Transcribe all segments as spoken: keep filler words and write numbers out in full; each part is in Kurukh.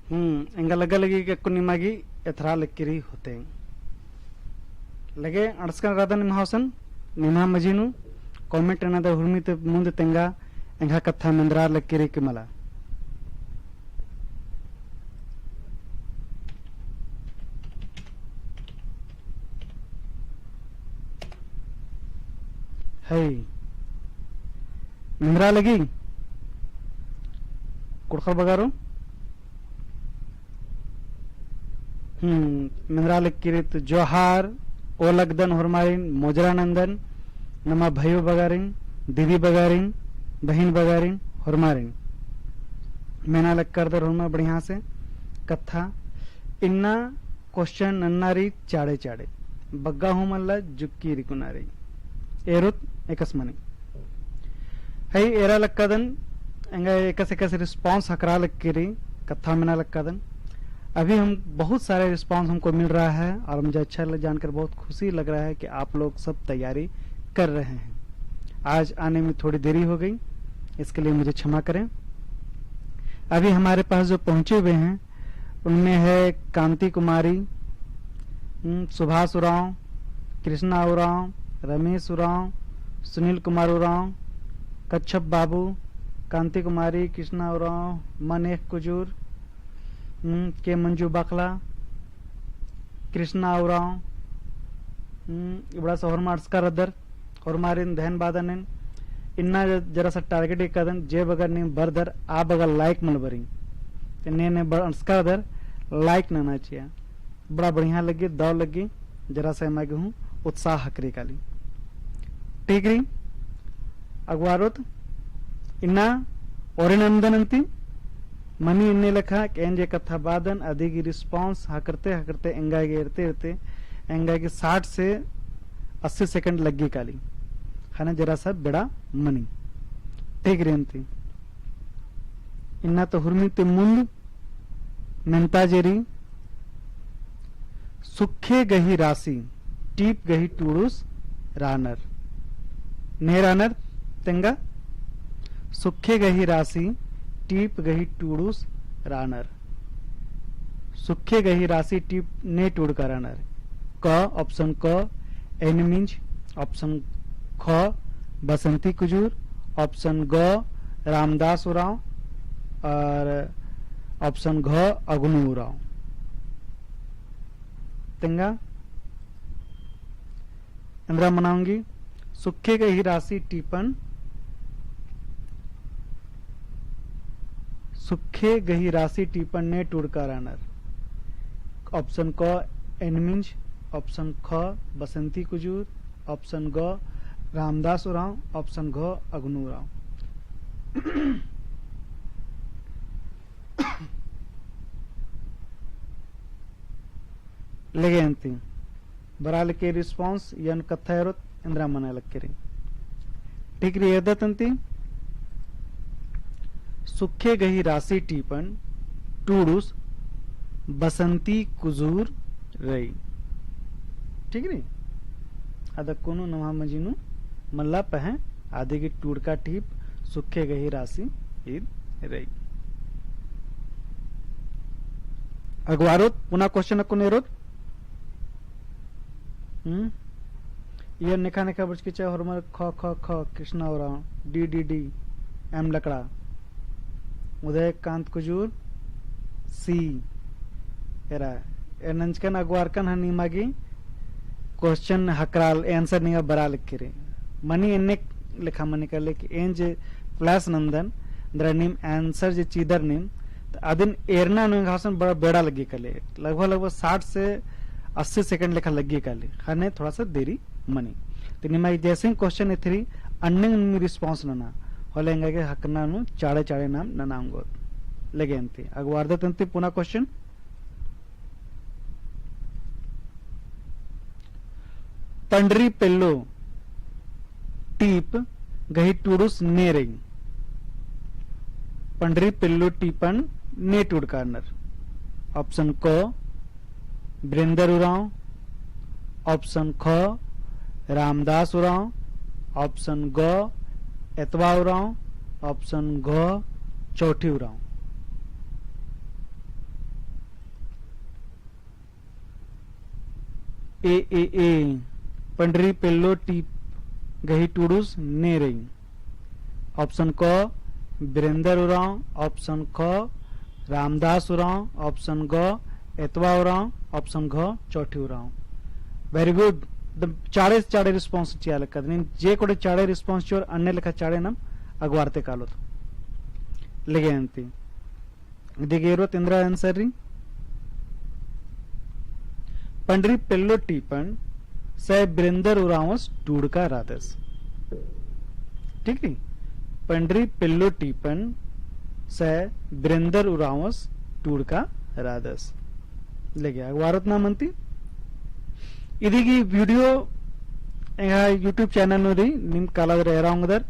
हम्म, एंगा लग्गा लगी कि अक्कुन निमा गे एथरा लक्की रई होते। लगे अंड़सकन रअदन निम्है गुसन, निम्है मझी नू comment नना दे हुरमी ती मुन्द तेंगा एंग्है कत्था मेंदरा लक्की रई कि मला। हई। मेंदरा लगी? कुँड़ुख़र बगारो? हम्म, मेंदरा लक्की रई तो जोहार, ओलगदन होरमारिन, मोजरा नंदन, नमा भइयो बगारिन, दीदी बगारिन, बहिन बगारिन, होरमारिन। मेना लक्कर दर होरमा बढ़िया से कत्था। इन्ना question नन्ना रई चाड़े चाड़े। बग्गा हूँ मल्ला जुक्की रिकुना रई। एरोत एकस मनी। हई एरा लक्कादन, एंगा एकस एकस response हकरा लक्की रई, कत्था मेना लक्कादन। अभी हम बहुत सारे response हमको मिल रहा है और मुझे अच्छा ल-, जानकर बहुत खुशी लग रहा है कि आप लोग सब तैयारी कर रहे हैं। आज आने में थोड़ी देरी हो गई, इसके लिए मुझे क्षमा करें। अभी हमारे पास जो पहुँचे हुए हैं, उनमें है कांति कुमारी, हम्म, सुभाष उराँव, कृष्णा उराँव, रमेश उराँव, सुनील कुमार उराँव, कच्छप बाबू, कांति कुमारी, कृष्णा उराँव, मनेख कुजूर, हम्म, के मंजू बाखला, कृष्णा उराँव, हम्म, इबड़ा सा होरमा अंड़सका रअदर, होरमारिन धन्यवाद ननोन। इन्ना ज-, जरा सा target हिकदन, जे बगर नीम बरदर, आ बगर like मल बरी। ते ने ने बर-, अंड़सका रअदर, like नना चिआ। बड़ा बढ़िया लग्गी, दव लग्गी, जरा सा एमा गे हूँ उत्साह हकरी काली। ठीक रई, अगवारोत, इन्ना ओरे नंदन अन्ती, मनी एन्ने लेखा कि एन जे कत्था बादन अदी गही response हकरते हकरते एंगा गे एरते एरते एंगा गे साठ से अस्सी second लग्गी काली। ख़ने जरा सा बेड़ा मनी। ठीक रई अन्ती। इन्ना तो हुरमी ती मुन्द मेन्ता जे रई सुखे गही रासी टीप गही टूड़ुस रानर। ने रानर तेंगा सुखे गही रासी टीप गही टूड़ुस रानर। सुखे गही रासी टीप ने टूड़का रानर। क, option क, एन मिंज, option ख, बसंती कुजूर, option ग, रामदास उराँव और option घ, अगनू उराँव। तेंगा एन्दरा मना ओंगी, सुखे गही रासी टीपन, सुखे गही रासी टीपन ने टूड़का रानर। Option क एन मिंज, option ख बसंती कुजूर, option ग रामदास उराँव, option घ अगनू उराँव। लगे अन्ती बरआ लक्की response, एन कत्था एरोत एन्दरा मना लक्की रई। ठीक रई, एरदत अन्ती सुखे गही रासी टीपन टूड़ुस बसंती कुजूर रई। ठीक रई, अदक कुनु नम्है मझी नू मल्ला पहें अदी गही टूड़का टीप सुखे गही रासी ईद रई। अगवारोत पुना question अक्कुन एरोत। हम्म? ये नेखा नेखा बरचकी चिआ होरमर ख, ख, ख, Krishna Oraon, D, D, D, M Lakra, Uday Kant Kujur, C। एरा, ए नंजकन अगवारकन हन निमा गे question हकराल answer निमा बरआ लक्की रई। मनी एन्ने लेखा मनी काले कि एन जे plus नंदन, एन्दरा नीम answer जे चिदर नीम, त अदिन एरना नू एंग्है गुसन बड़ा बेड़ा लग्गी काले। लगभग, लगभग साठ से अस्सी second लेखा लग्गी काले। ख़ने थोड़ा सा देरी मनी। त निमा जैसे ही question एथरी, अन्ने निम response नना। होले एंगा गे हकरना नू चाड़े चाड़े नाम नना ओंगोत। लगे अन्ती। अगवारदत अन्ती पुना question। पंडरी पेल्लो टीप गही टूड़ुस ने रई। पंडरी पेल्लो टीपन ने टूड़का रअनर। Option क, बिरेंदर उराँव, option ख, रामदास उराँव, option ग, एतवा उराँव, option घ, चौठी Oraon. A, A, A, Pandri पेल्लो टीप गही टूड़ुस ने रई। Option क, बिरेंदर उराँव, option ख, रामदास उराँव, option ग, एतवा उराँव, option घ, चौठी उराँव। Very good। द चाड़े से चाड़े response चिआ लक्कदन। नीम जे कोड़े चाड़े response चिओर अन्ने लेखा चाड़े नम अगवारते कालोत। लेगे अन्ती। इदी गे एरोत एन्दरा answer रई। पंडरी पेल्लो टीपन सै बिरेंदर उराँवस टूड़का रअदस। ठीक रई? पंडरी पेल्लो टीपन सै बिरेंदर उराँवस टूड़का रअदस। लेगे अगवारत नाम अन्ती। इदी गही video एंग्है YouTube channel नू रई, नीम काला दरा एरा ओंगदर,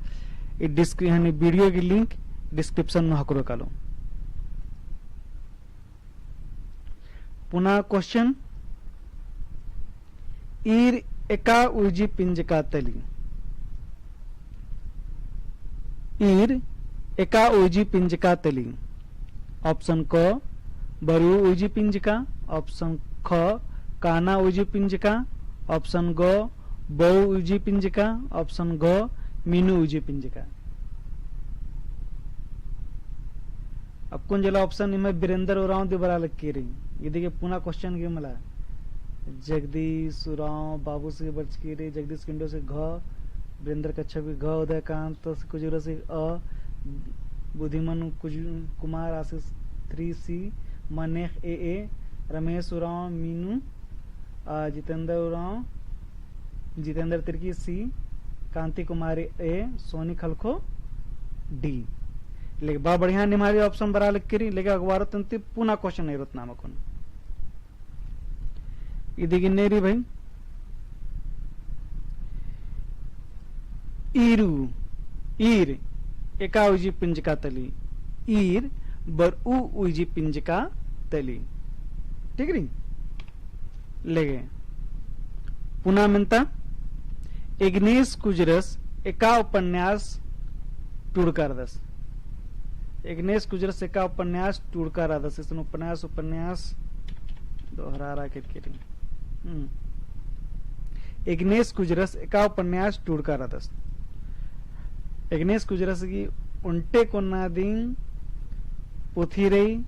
ई descri-, हनी video गही link description नू हकरो कालो। पुना question, ईर एका उइजी पिंजका तली। ईर एका उइजी पिंजका तली। Option क, बरु उइजी पिंजका, option ख, काना उइजी पिंजका, option ग, बऊ उइजी पिंजका, option घ, मीनू उइजी पिंजका। अक्कुन जेला option इम्है बिरेंदर उराँव दी बरआ लगी रई। इदी गे पुना question गे मला। जगदीश उराँव बाबूस गे बरचकी रई, जगदीश किंडोस गे घ, बिरेंदर कच्छप गे घ, उदयकांत कुजूरस गे अ, बुद्धिमन कुजू-, कुमार आसिस three C, मनेख A A, रमेश उराँव मीनू, आ, जितेंद्र उराँव, जितेंद्र तिर्की C, कांति कुमारी A, सोनी खलखो D। लेकिन बा बढ़िया निम्है option बरआ लगी रई, लेकिन अगवारत अन्ती पुना question एरोत नाम अक्कुन। इदी गे ने रई भाई। ईरू, ईर, एका उइजी पिंजका तली। ईर, बरऊ उइजी पिंजका तली। ठीक रई? लेगे। पुना मेन्ता, एग्नेस कुजरस एका उपन्यास टूड़का रअदस। एग्नेस कुजरस एका उपन्यास टूड़का रअदस। इसन उपन्यास, उपन्यास दोहरारा केरकी रई। हम्म। एग्नेस कुजरस एका उपन्यास टूड़का रअदस। एग्नेस कुजरस गही ओन्टे कोना दिम पुथी रई,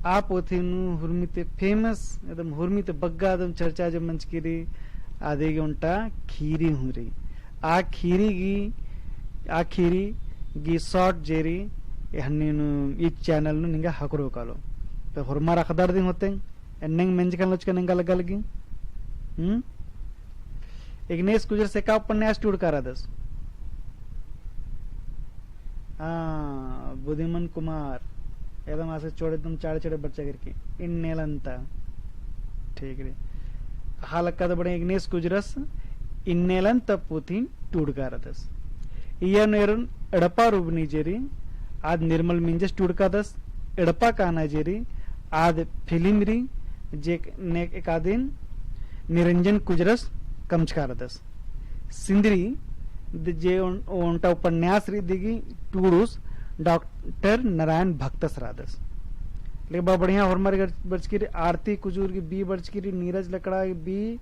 आ पुथी नू हुरमी ती famous, एकदम हुरमी ती बग्गे एकदम चर्चा जे मंजकी रई, अदी गे ओन्टा खीरी हूँ रई। आ खीरी गही, आ खीरी गही short जे रई, ए हन्नी नू, ई channel नू निंगा हकरो कालो। तो होरमर अख़दर दिम होते, एन्नेम मेंजकन लोचकन एंगा लग्गा लगी। हम्म? एग्नेस कुजरस एका उपन्यास टूड़का रअदस। हाँ, बुद्धिमन कुमार। एकदम आसे चोड़े एकदम चाड़े चाड़े बरचा केरकी। इन्नेलन्ता। ठीक रई। हाँ लक्कदन बढ़िया एग्नेस कुजरस इन्नेलन्ता पुथिन टूड़का रअदस। इय्या नू एरन एड़पा रुबनी जे रई, आद निर्मल मिंजस टूड़कादस, एड़पा काना जे रई, आद film रई, जे ने एकादिन निरंजन कुजरस कमचका रअदस। सिंदरी द-, जे ओन-, ओन्टा उपन्यास रई इदी गही टूड़ुस डॉक्टर नारायण भक्तस रअदस। लेकिन बा बढ़िया होरमर गर-, बरचकी रई, आरती कुजूर गही B बरचकी रई, नीरज लकड़ा गही B,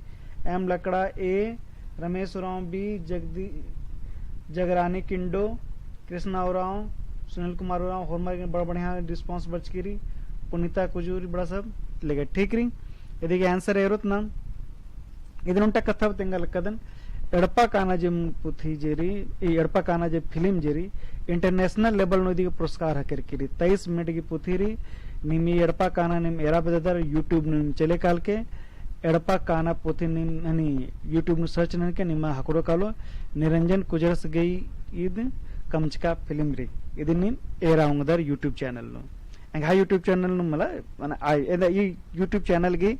एम लकड़ा A, रमेश उराँव B, जगदी-, जगरानी किंडो, कृष्णा उराँव, सुनील कुमार उराँव, होरमर गे बड़ा बढ़िया response बरचकी रई, पुनीता कुजूर बड़ा सब लेगे ठीक रई। इदी गही answer एरोत नाम। इदिन ओन्टा कत्था बआ तेंगा लक्कदन, एड़पा काना जे पुथी जे रई, ई एड़पा काना जे film जे रई, international level नू इदी गही पुरस्कार हकेरकी रई। तेईस मिनट गही पुथी रई, नीम ई एड़पा काना नीम एरा बेद्ददर YouTube नू नीम चले कालके, एड़पा काना पुथी नीम हनी YouTube नू search ननके निमा हकरो कालो, निरंजन कुजरस गही ईद कमचका film रई। इदिन नीम एरा ओंगदर YouTube channel नू। एंग्है YouTube channel नू मला, माने आ, एन्दा ई YouTube channel गही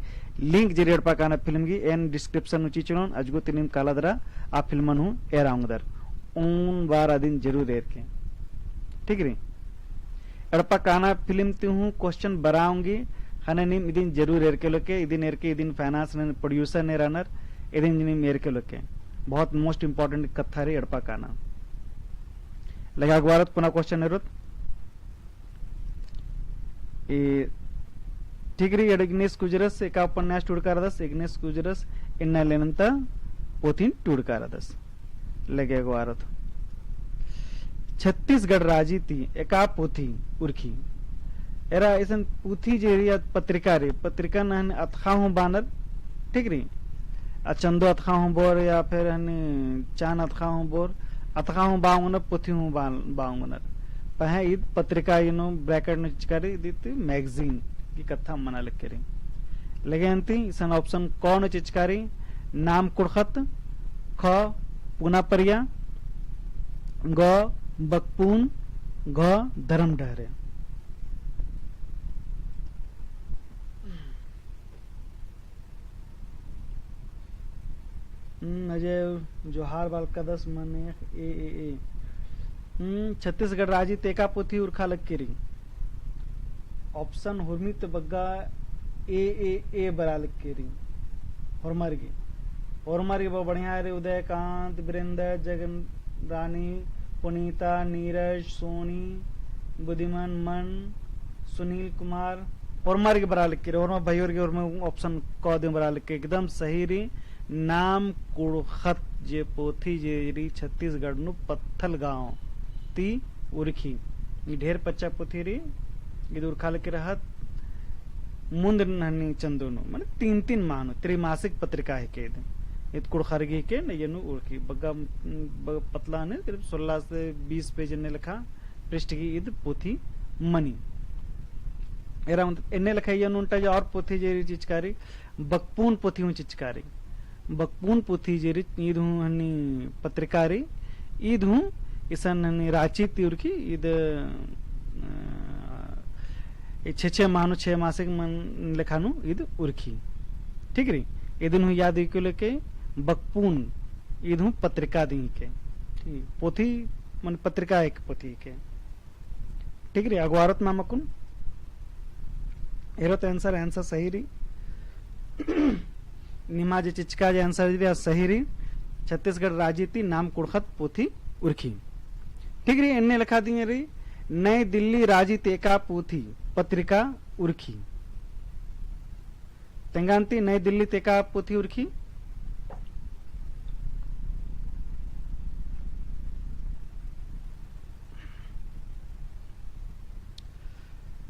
link जे रई एड़पा काना film गही एन description नू चिचनोन, अजगो ती नीम काला दरा आ film नू एरा ओंगदर। ओन बार अदिन जरूर एरके। ठीक रई? एड़पा काना film ती हूँ question बरआ ओंगी, ख़ने नीम इदिन जरूर एरके लोके, इदिन एरके, इदिन finance नू producer ने रअनर, इदिन नीम एरके लोके। बहुत most important कत्था रई एड़पा काना। लेगे अगवारत पुना question एरोत। ए, ठीक रई, एग्नेस कुजरस एका उपन्यास टूड़का रअदस, एग्नेस कुजरस इन्ना लेनन्ता पोथिन टूड़का रअदस। लगे अगवारत। छत्तीसगढ़ राजी ती एका पोथी उरखी। एरा इसन पोथी जे रई या पत्रिका रई, पत्रिका नहन अतखा हूँ बानर, ठीक रई? आ चंदो अतखा हूँ बोर या फिर हनी चान अतखा हूँ बोर, अतखा हूँ बाओंगनर, पोथी हूँ बा-, बाओंगनर। पहें ईद पत्रिका इन्नु bracket नू चिचकारी, ईद ती magazine की कत्था मना लक्की रई। लगे अन्ती इसन option क नू चिचकारी, नाम कुँड़ुख़त, ख पुना परिया, ग बकपून, घ धरम डहरे। हम्म, अजय जोहार बालकदस मने ए, ए, ए। हम्म, छत्तीसगढ़ राजी ती एका पोथी उरखा लक्की रई। Option हुरमी ती बग्गे ए, ए, ए बरा लक्की रई। होरमर गे। होरमर गे बा बढ़िया रई, उदयकांत, वीरेंद्र, जगन रानी, पुनीता, नीरज, सोनी, बुद्धिमान, मन, सुनील कुमार, होरमर गे बरा लक्की रई, होरमर भइयोर गे, होरमर option क दिम बरा लक्की, एकदम सही रई। नाम कुँड़ुख़त जे पोथी जे रई छत्तीसगढ़ नू पत्थलगाँव ती उरखी। ई ढेर पच्चा पोथी रई, ईद उरखा लक्की रहत मुन्द नहनी चंदो नू, माने तीन तीन माह नू, त्रैमासिक पत्रिका हिके ईद। ईद कुँड़ुख़र गे हिके, नैया नू उरखी। बग्गे, ब-, पतला ने करीब सोलह से बीस page एन्ने लेखा पृष्ठ की ईद पोथी मनी। एरा मतलब एन्ने लेखा इय्या नू ओन्टा जे और पोथी जे रई चिचकारी, बकपून पोथी हूँ चिचकारी। बकपून पोथी जे रई, ईद हूँ हनी पत्रिका रई, ईद हूँ इसन हनी राँची ती उरखी, ईद, अ, ई छे छे माह नू, छे मासिक मन लेखा नू ईद उरखी। ठीक रई, इदिन हूँ याद इके लेके बकपून, ईद हूँ पत्रिका दिम हिके। ठीक, पोथी, माने पत्रिका एक पोथी हिके। ठीक रई, अगवारत नाम अक्कुन। एरो तो answer, answer सही रई। निमा जे चिचका जे answer रई, आ सही रई। छत्तीसगढ़ राजी ती नाम कुँड़ुख़त पोथी उरखी। ठीक रई, एन्ने लेखा दिम रई, नई दिल्ली राजी ती एका पोथी, पत्रिका उरखी। तेंगा अन्ती नई दिल्ली ती एका पोथी उरखी।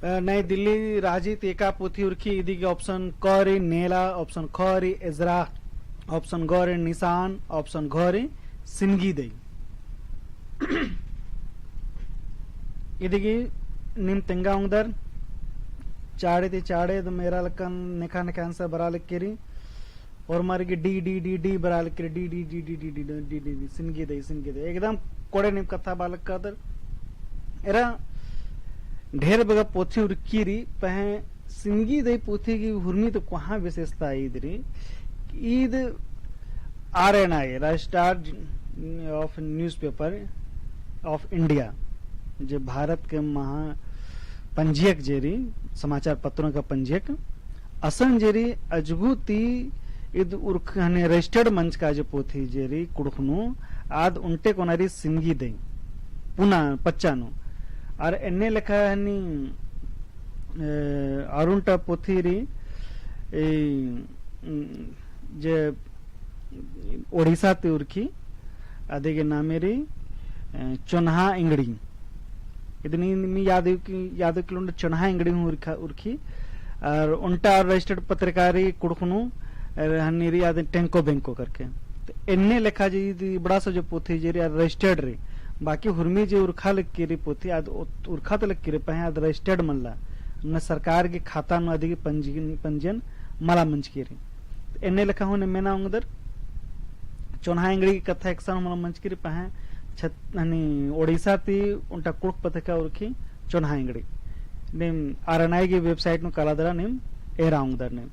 अ, नई दिल्ली राजी ती एका पोथी उरखी, इदी गे option क रई नेला, option ख रई एजरा, option ग रई निसान, option घ रई सिनगी दई। इदी गे नीम तेंगा ओंगदर, चाड़े ती चाड़े, दम एरा लक्कन नेखा नेखा answer बरा लक्की रई। होरमर गे D, D, D, D बरा लक्की रई, D, D, D, सिनगी दई, सिनगी दई। एकदम कोड़े नीम कत्था बआ लक्कादर। एरा ढेर बग्गे पोथी उरखी रई, पहें सिनगी दई पोथी की हुरमी तो कोहाँ विशेषता ईद रई, Eid R N I, Registrar of Newspaper of India, जे भारत के महा पंजीयक जे रई, समाचार पत्रों का पंजीयक, असन जे रई अजगु ती ईद उरख-, हने registered मंजका जे पोथी जे रई कुँड़ुख़ नू, आद ओन्टे कोना रई सिनगी दई, पुना पच्चा नू। आर एन्ने लेखा हनी, ए, आर ओन्टा पोथी रई, ए, उम, जे ओडिशा ती उरखी, अदी गे नामे रई, अ, चोन्हा एंगड़ी। इदनी मी याद, याद किलोन चोन्हा एंगड़ी हूँ उरखा, उरखी। आर ओन्टा registered पत्रिका रई कुँड़ुख़ नू, आर हनी रई आद टेंको बेंको करके। तो एन्ने लेखा जे इदी इबड़ा सा जो पोथी जे रई आर registered रई। बाकी हुरमी जे उरखा लक्की रई पोथी, आद उरखा तो लक्की रई, पहें आद registered मल्ला। न सरकार के खाता नू अदी गे पंजीयन, पंजीयन मला मंजकी रई। एन्ने लेखा हूँ नीम मेना ओंगदर, चोन्हा एंगड़ी की कत्था एकसन हूँ मला मंजकी रई, पहें छत-, हनी ओडिशा ती ओन्टा कुँड़ुख़ पत्रिका उरखी चोन्हा एंगड़ी। नीम R N I की website नू कालादरा नीम एरा ओंगदर नीम।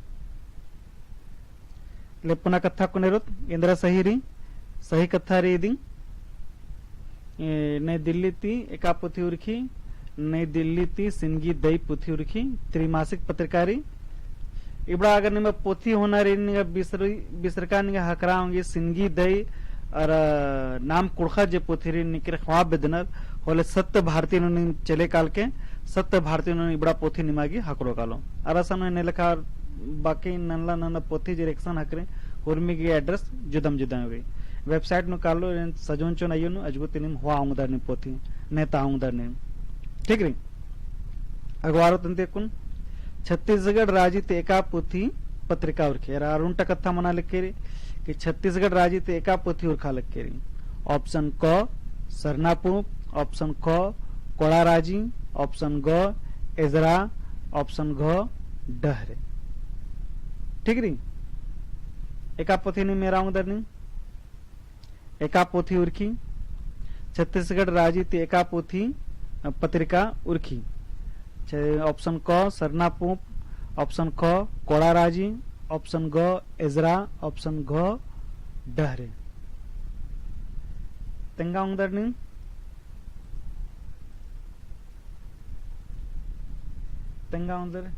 ले पुना कत्था कुन एरोत, एन्दरा सही रई, सही कत्था रई इदी। ए, नई दिल्ली ती एका पोथी उरखी, नई दिल्ली ती सिनगी दई पोथी उरखी, त्रैमासिक पत्रिका रई। इबड़ा अगर निमा पोथी होना रई, निंगा बिसरी-, बिसरका निंगा हकरा ओंगी सिनगी दई, अरा नाम कुँड़ुख़त जे पोथी रई, निकरे ख़वाब बेद्दनर, होले सत्य भारती नू नीम चले कालके, सत्य भारती नू इबड़ा पोथी निमा गे हकरो कालो। अरा सन एन्ने लेखा बाकी नन्ना नन्ना पोथी जे रई एकसन हकरे, उर्मी गे address जुदम जुदम रई। Website नू कालो, एन सजोन चोन अयो नू, अजगुत नीम होआ ओंगदर नीम पोथी, नेता ओंगदर नीम। ठीक रई? अगवारो तंती अक्कुन, छत्तीसगढ़ राजी ती एका पोथी पत्रिका उरखी। एरा अरुंटा कत्था मना लक्की रई कि छत्तीसगढ़ राजी ती एका पोथी उरखा लक्की रई। Option क, सरना पूंप, option ख, कोड़ा राजी, option ग, एजरा, option घ, डहरे। ठीक रई? एका पोथी नीम एरा ओंगदर नीम। एका पोथी उरखी, छत्तीसगढ़ राजी ती एका पोथी, अ, पत्रिका उरखी। छे-, option क, सरना पूंप, option ख, कोड़ा राजी, option ग, एजरा, option घ, डहरे। तेंगा ओंगदर नीम। तेंगा ओंगदर।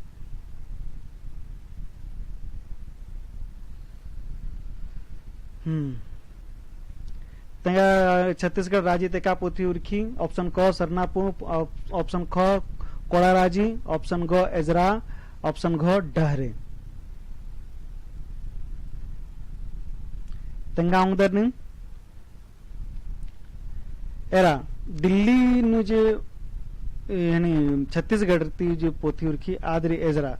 हम्म। तेंगा छत्तीसगढ़ राजी ती एका पोथी उरखी, option क सरना पूंप, op-, option ख कोड़ा राजी, option ग एजरा, option घ डहरे। तेंगा ओंगदर नीम। एरा, दिल्ली नू जे, ए, यानी छत्तीसगढ़ ती जे पोथी उरखी आद रई एजरा।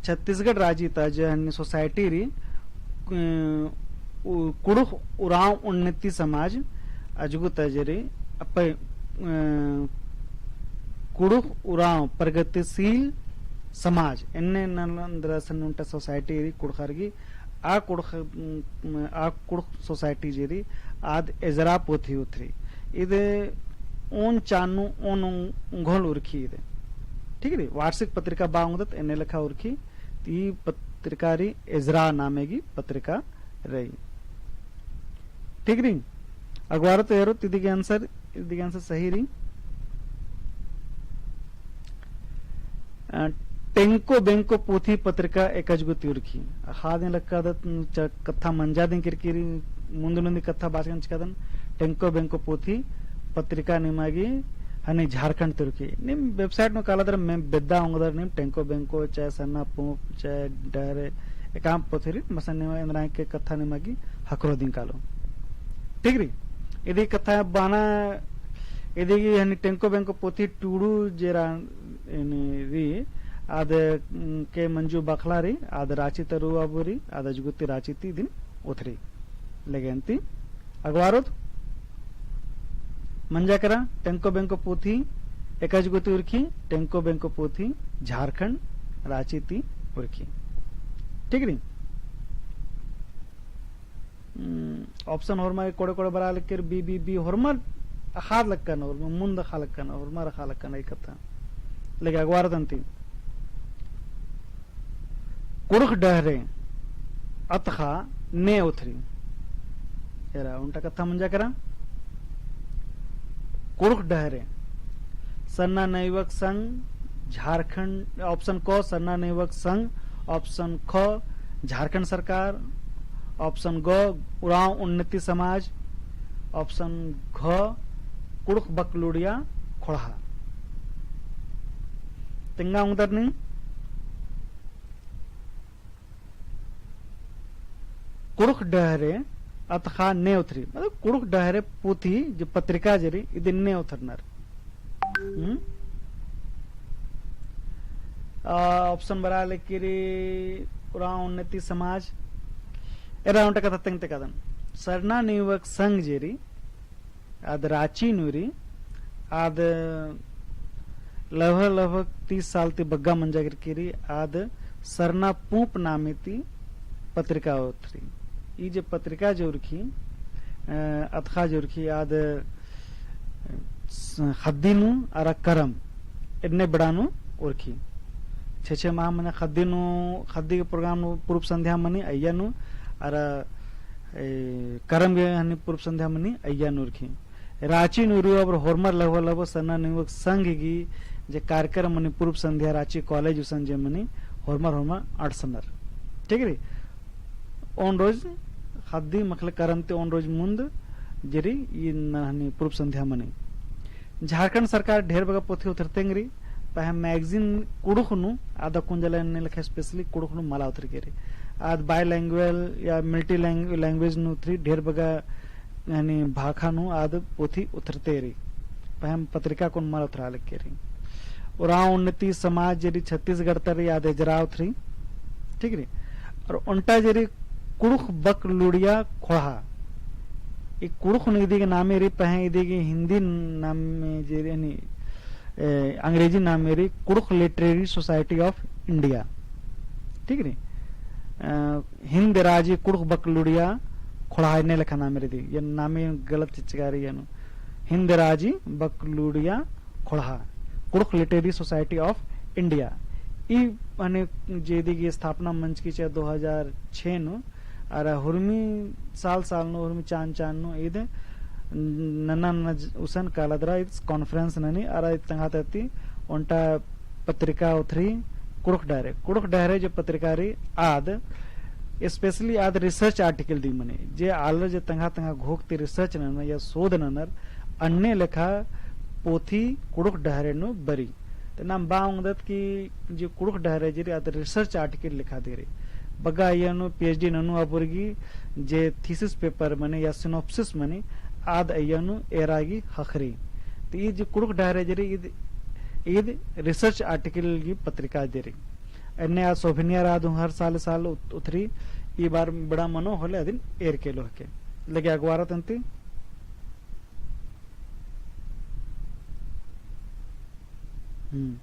छत्तीसगढ़ राजी ता जे हनी society रई, अ, उ-, कुँड़ुख़ उराँव उन्नति समाज अजगुत जे रई, अप्पय, अ, कुँड़ुख़ उराँव प्रगतिशील समाज, एन्ने नलंदरा सन ओन्टा society रई कुँड़ुख़र गी, आ कुँड़ुख़, उम, आ कुँड़ुख़ society जे रई, आद एजरा पोथी उथरी। इद ओन चानु ओन उंग-, उंगोल उरखी इद। ठीक रई? वार्षिक पत्रिका बा ओंगदत एन्ने लेखा उरखी, ती पत्रिका रई एजरा नामे गी पत्रिका रई। ठीक रई? अगवारो तो एरो, इदी गे answer, इदी गे answer सही रई। अ, टेंको बेंको पोथी पत्रिका एकजगुती उरखी। ख़ादिन लक्कादत च-, कत्था मंजा दिन किरकिरी, मुन्द नुन्दी कत्था बाचकन चिकादन, टेंको बेंको पोथी पत्रिका निमा गी हनी झारखंड ती उरखी। नीम website नू कालादर में बेद्दा ओंगदर नीम टेंको बेंको, चाहे सरना पूंप, चाहे डहरे, एकाम पोथी रई, मसन निमा एन्दरा के कत्था निमा गी ख़क्खरो दिन कालो। ठीक रई? इदी कत्था बअना, इदी गी हनी टेंको बेंको पोथी टुड़ू जेरा एन्ने रई, आद, उम, के मंजू बखला रई, आद राँची ता रऊ अबू रई, आद अजगुती राँची ती इदिन उथरी। लेगेन ती अगवारोत मंजा केरा, टेंको बेंको पोथी एकजगुती उरखी, टेंको बेंको पोथी झारखंड राँची ती उरखी। ठीक रई? हम्म, option होरमर कोड़े कोड़े बरआ लक्कर, B, B, B, होरमर अख़ा लक्कन, होरमर मुन्द अख़ा लक्कन, होरमर अख़ा लक्कन, ई कत्था। लेकिन अगवारदन ती। कुँड़ुख़ डहरे अतख़ा ने उथरी। एरा ओन्टा कत्था मंजा केरा। कुँड़ुख़ डहरे सरना नवयुवक संघ झारखंड, option क सरना नवयुवक संघ, option ख झारखंड सरकार, option ग उराँव उन्नति समाज, option घ कुँड़ुख़ बकलुड़िया ख़ोंड़हा। तेंगा ओंगदर नीम कुँड़ुख़ डहरे अतख़ा ने उथरी, मतलब कुँड़ुख़ डहरे पोथी जे पत्रिका जे रई, इदिन ने उथरनर। हम्म? आ, option बरआ लक्की रई, उराँव उन्नति समाज। एरा ओन्टा कत्था तेंगते कादन। सरना नवयुवक संघ जे रई, आद राँची नू रई, आद लगभग, लगभग तीस साल ती बग्गे मंजा केरकी रई, आद सरना पूंप नामे ती पत्रिका उथरी। ई जे पत्रिका जे उरखी, अ, अतख़ा जे उरखी, आद, अ, स-, ख़द्दी नू अरा करम एन्ने बेड़ा नू उरखी। छे छे माह मने ख़द्दी नू, ख़द्दी के program नू पूर्व संध्या मनी अइय्या नू, अरा ए, करम गे हनी पूर्व संध्या मनी अइय्या नू उरखी। राँची नू रई अबर होरमर लगभग लगभग सरना नवयुवक संघ गी जे कार्यक्रम मनी पूर्व संध्या राँची college गुसन जे मनी होरमर होरमर अंड़सनर। ठीक रई? ओन रोज ख़द्दी मखले करम ती ओन रोज मुन्द जे रई ई नहनी पूर्व संध्या मनी। झारखंड सरकार ढेर बग्गे पोथी उथरतेंग रई, पहें magazine कुँड़ुख़ नू आद कुंजला एन्ने लेखा specially कुँड़ुख़ नू मला उथरकी रई। आद bilingual या multi lang-, language नू उथरी ढेर बग्गे यानी भाखा नू आद पोथी उथरते रई। पहें पत्रिका कुन मल उथरा लक्की रई। उराँव उन्नति समाज जे रई छत्तीसगढ़ तरा रई आद एजरा उथरी। ठीक रई। और ओन्टा जे रई कुँड़ुख़ बकलुड़िया ख़ोंड़हा। ई कुँड़ुख़ नू इदी गे नामे रई पहें इदी गे हिंदी नामे जे रई यानी ए, अंग्रेजी नामे रई कुँड़ुख़ Literary Society of India। ठीक रई। अ, हिंद राजी कुँड़ुख़ बकलुड़िया ख़ोंड़हा एन्ने लेखा नामे रई इदी। ये नामे गलत चिच्चका रई यानो। हिंद राजी बकलुड़िया ख़ोंड़हा। कुँड़ुख़ Literary Society of India। ई माने जे इदी गे स्थापना मंजकी चिआ दो हजार छह नू अरा हुरमी साल साल नू, हुरमी चान चान नू ईद नन्ना नन्ना ज-, उसन काला दरा ईद conference ननी अरा ईद तंग्है ती ओन्टा पत्रिका उथरी कुँड़ुख़ डहरे। कुँड़ुख़ डहरे जो पत्रिका रई आद, specially आद research article दिम मनी। जे आलर जे तंग्है तंग्है घोख ती research ननर या शोध ननर, अन्ने लेखा पोथी कुँड़ुख़ डहरे नू बरई। ते नाम बआ ओंगदत कि जे कुँड़ुख़ डहरे जे रई आद research article लिखा दे रई। बग्गे अइय्या नू PhD ननू अबुर गी जे thesis paper मनी या synopsis मनी आद अइय्या नू एरा गी ख़क्खरई। ते ई जे कुँड़ुख़ डहरे जे रई ईद, ईद research article गी पत्रिका जे रई। एन्ने आद शोभनीय रई आद हर साल साल उत-, उथरी ई बार बेड़ा मनो होले अदिन एरके लोहके। लगे अगवारत अन्ती। हम्म।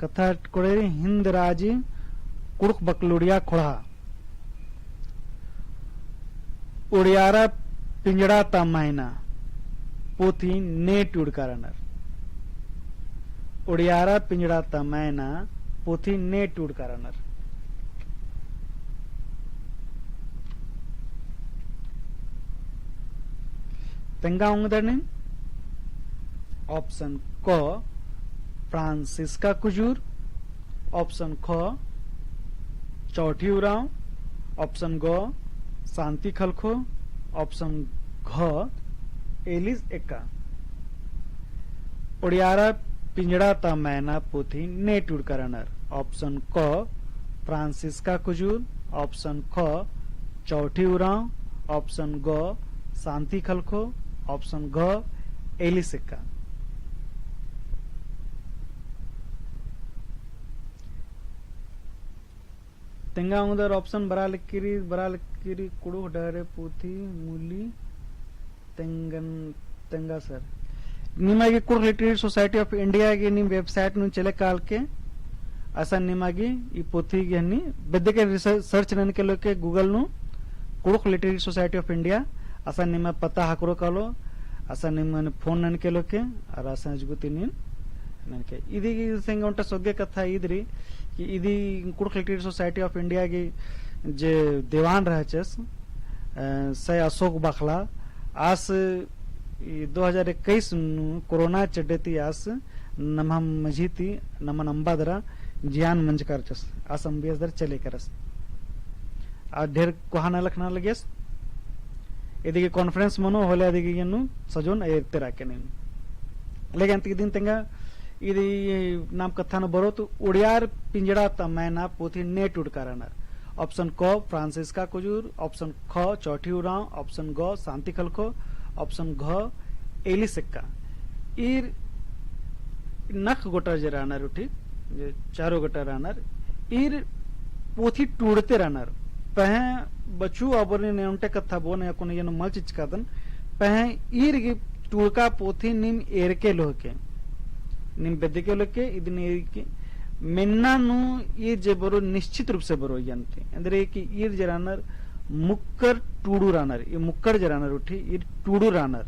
कत्था कोड़े रई हिंद राजी कुँड़ुख़ बकलुड़िया ख़ोंड़हा। उड़ियारा पिंजड़ा ता मैना पोथी ने टूड़का रअनर। उड़ियारा पिंजड़ा ता मैना पोथी ने टूड़का रअनर। तेंगा ओंगदर नीम option क फ्रांसिस्का कुजूर, option ख चौठी उराँव, option ग शांति खलखो, option घ एलिस एक्का। उड़ियारा पिंजड़ा ता मैना पोथी ने टूड़का रअनर। Option क फ्रांसिस्का कुजूर, option ख चौठी उराँव, option ग शांति खलखो, option घ एलिस एक्का। तेंगा ओंगदर option बरआ लक्की रई, बरआ लक्की रई कुँड़ुख़ डहरे पोथी मूली तेंगन, तेंगा सर। निमा गे कुँड़ुख़ Literary Society of India गे नीम website नू चले काल के, असन निमा गे ई पोथी गे हन्नी बेद्दे के research, search ननके लोके Google नू कुँड़ुख़ Literary Society of India, असन निमा पता ख़क्खरो कालो, असन निमा phone ननके लोके, अरा असन अजगुती नीन ननके। इदी गे संगे ओन्टा सोग्गे कत्था ईद रई कि इदी कुँड़ुख़ Literary Society of India गे जे देवान रहचस, अ, सय अशोक बखला, आस ई दो हजार इक्कीस नू कोरोना चड्डे ती आस नम्है मझी ती नमन अम्बा दरा जियान मंजका रहचस, आस अम्बियस दरा चले केरस। आ ढेर कोहा नलख नना लगियस। इदी गे conference मनो होले इदी गे नू सजोन एरते रअके नीन। लेकिन अन्ती दिम तेंगा इदी नाम कत्था नू बरओत उड़ियार पिंजड़ा ता मैना पोथी ने टूड़का रअनर। Option क फ्रांसिस्का कुजूर, option ख चौठी उराँव, option ग शांति खलखो, option घ एलिस एक्का। ईर नख गोटा जे रअनर उठी, जे चारो गोटा रअनर, ईर पोथी टूड़ते रअनर। पहें बछू अबोर नीन ओन्टे कत्था बओन या कोनो एन मल चिच्चकादन, पहें ईर गे टूड़का पोथी नीम एरके लोहके। नीम बेद्दके लोहके, इदिन एरके मेन्ना नू ईर जे बरओ निश्चित रूप से बरओ अन्ती। एन्देर कि ईर जे रअनर मुक्कर टूड़ू रअनर, ई मुक्कर जे रअनर उठी, ईर टूड़ू रअनर।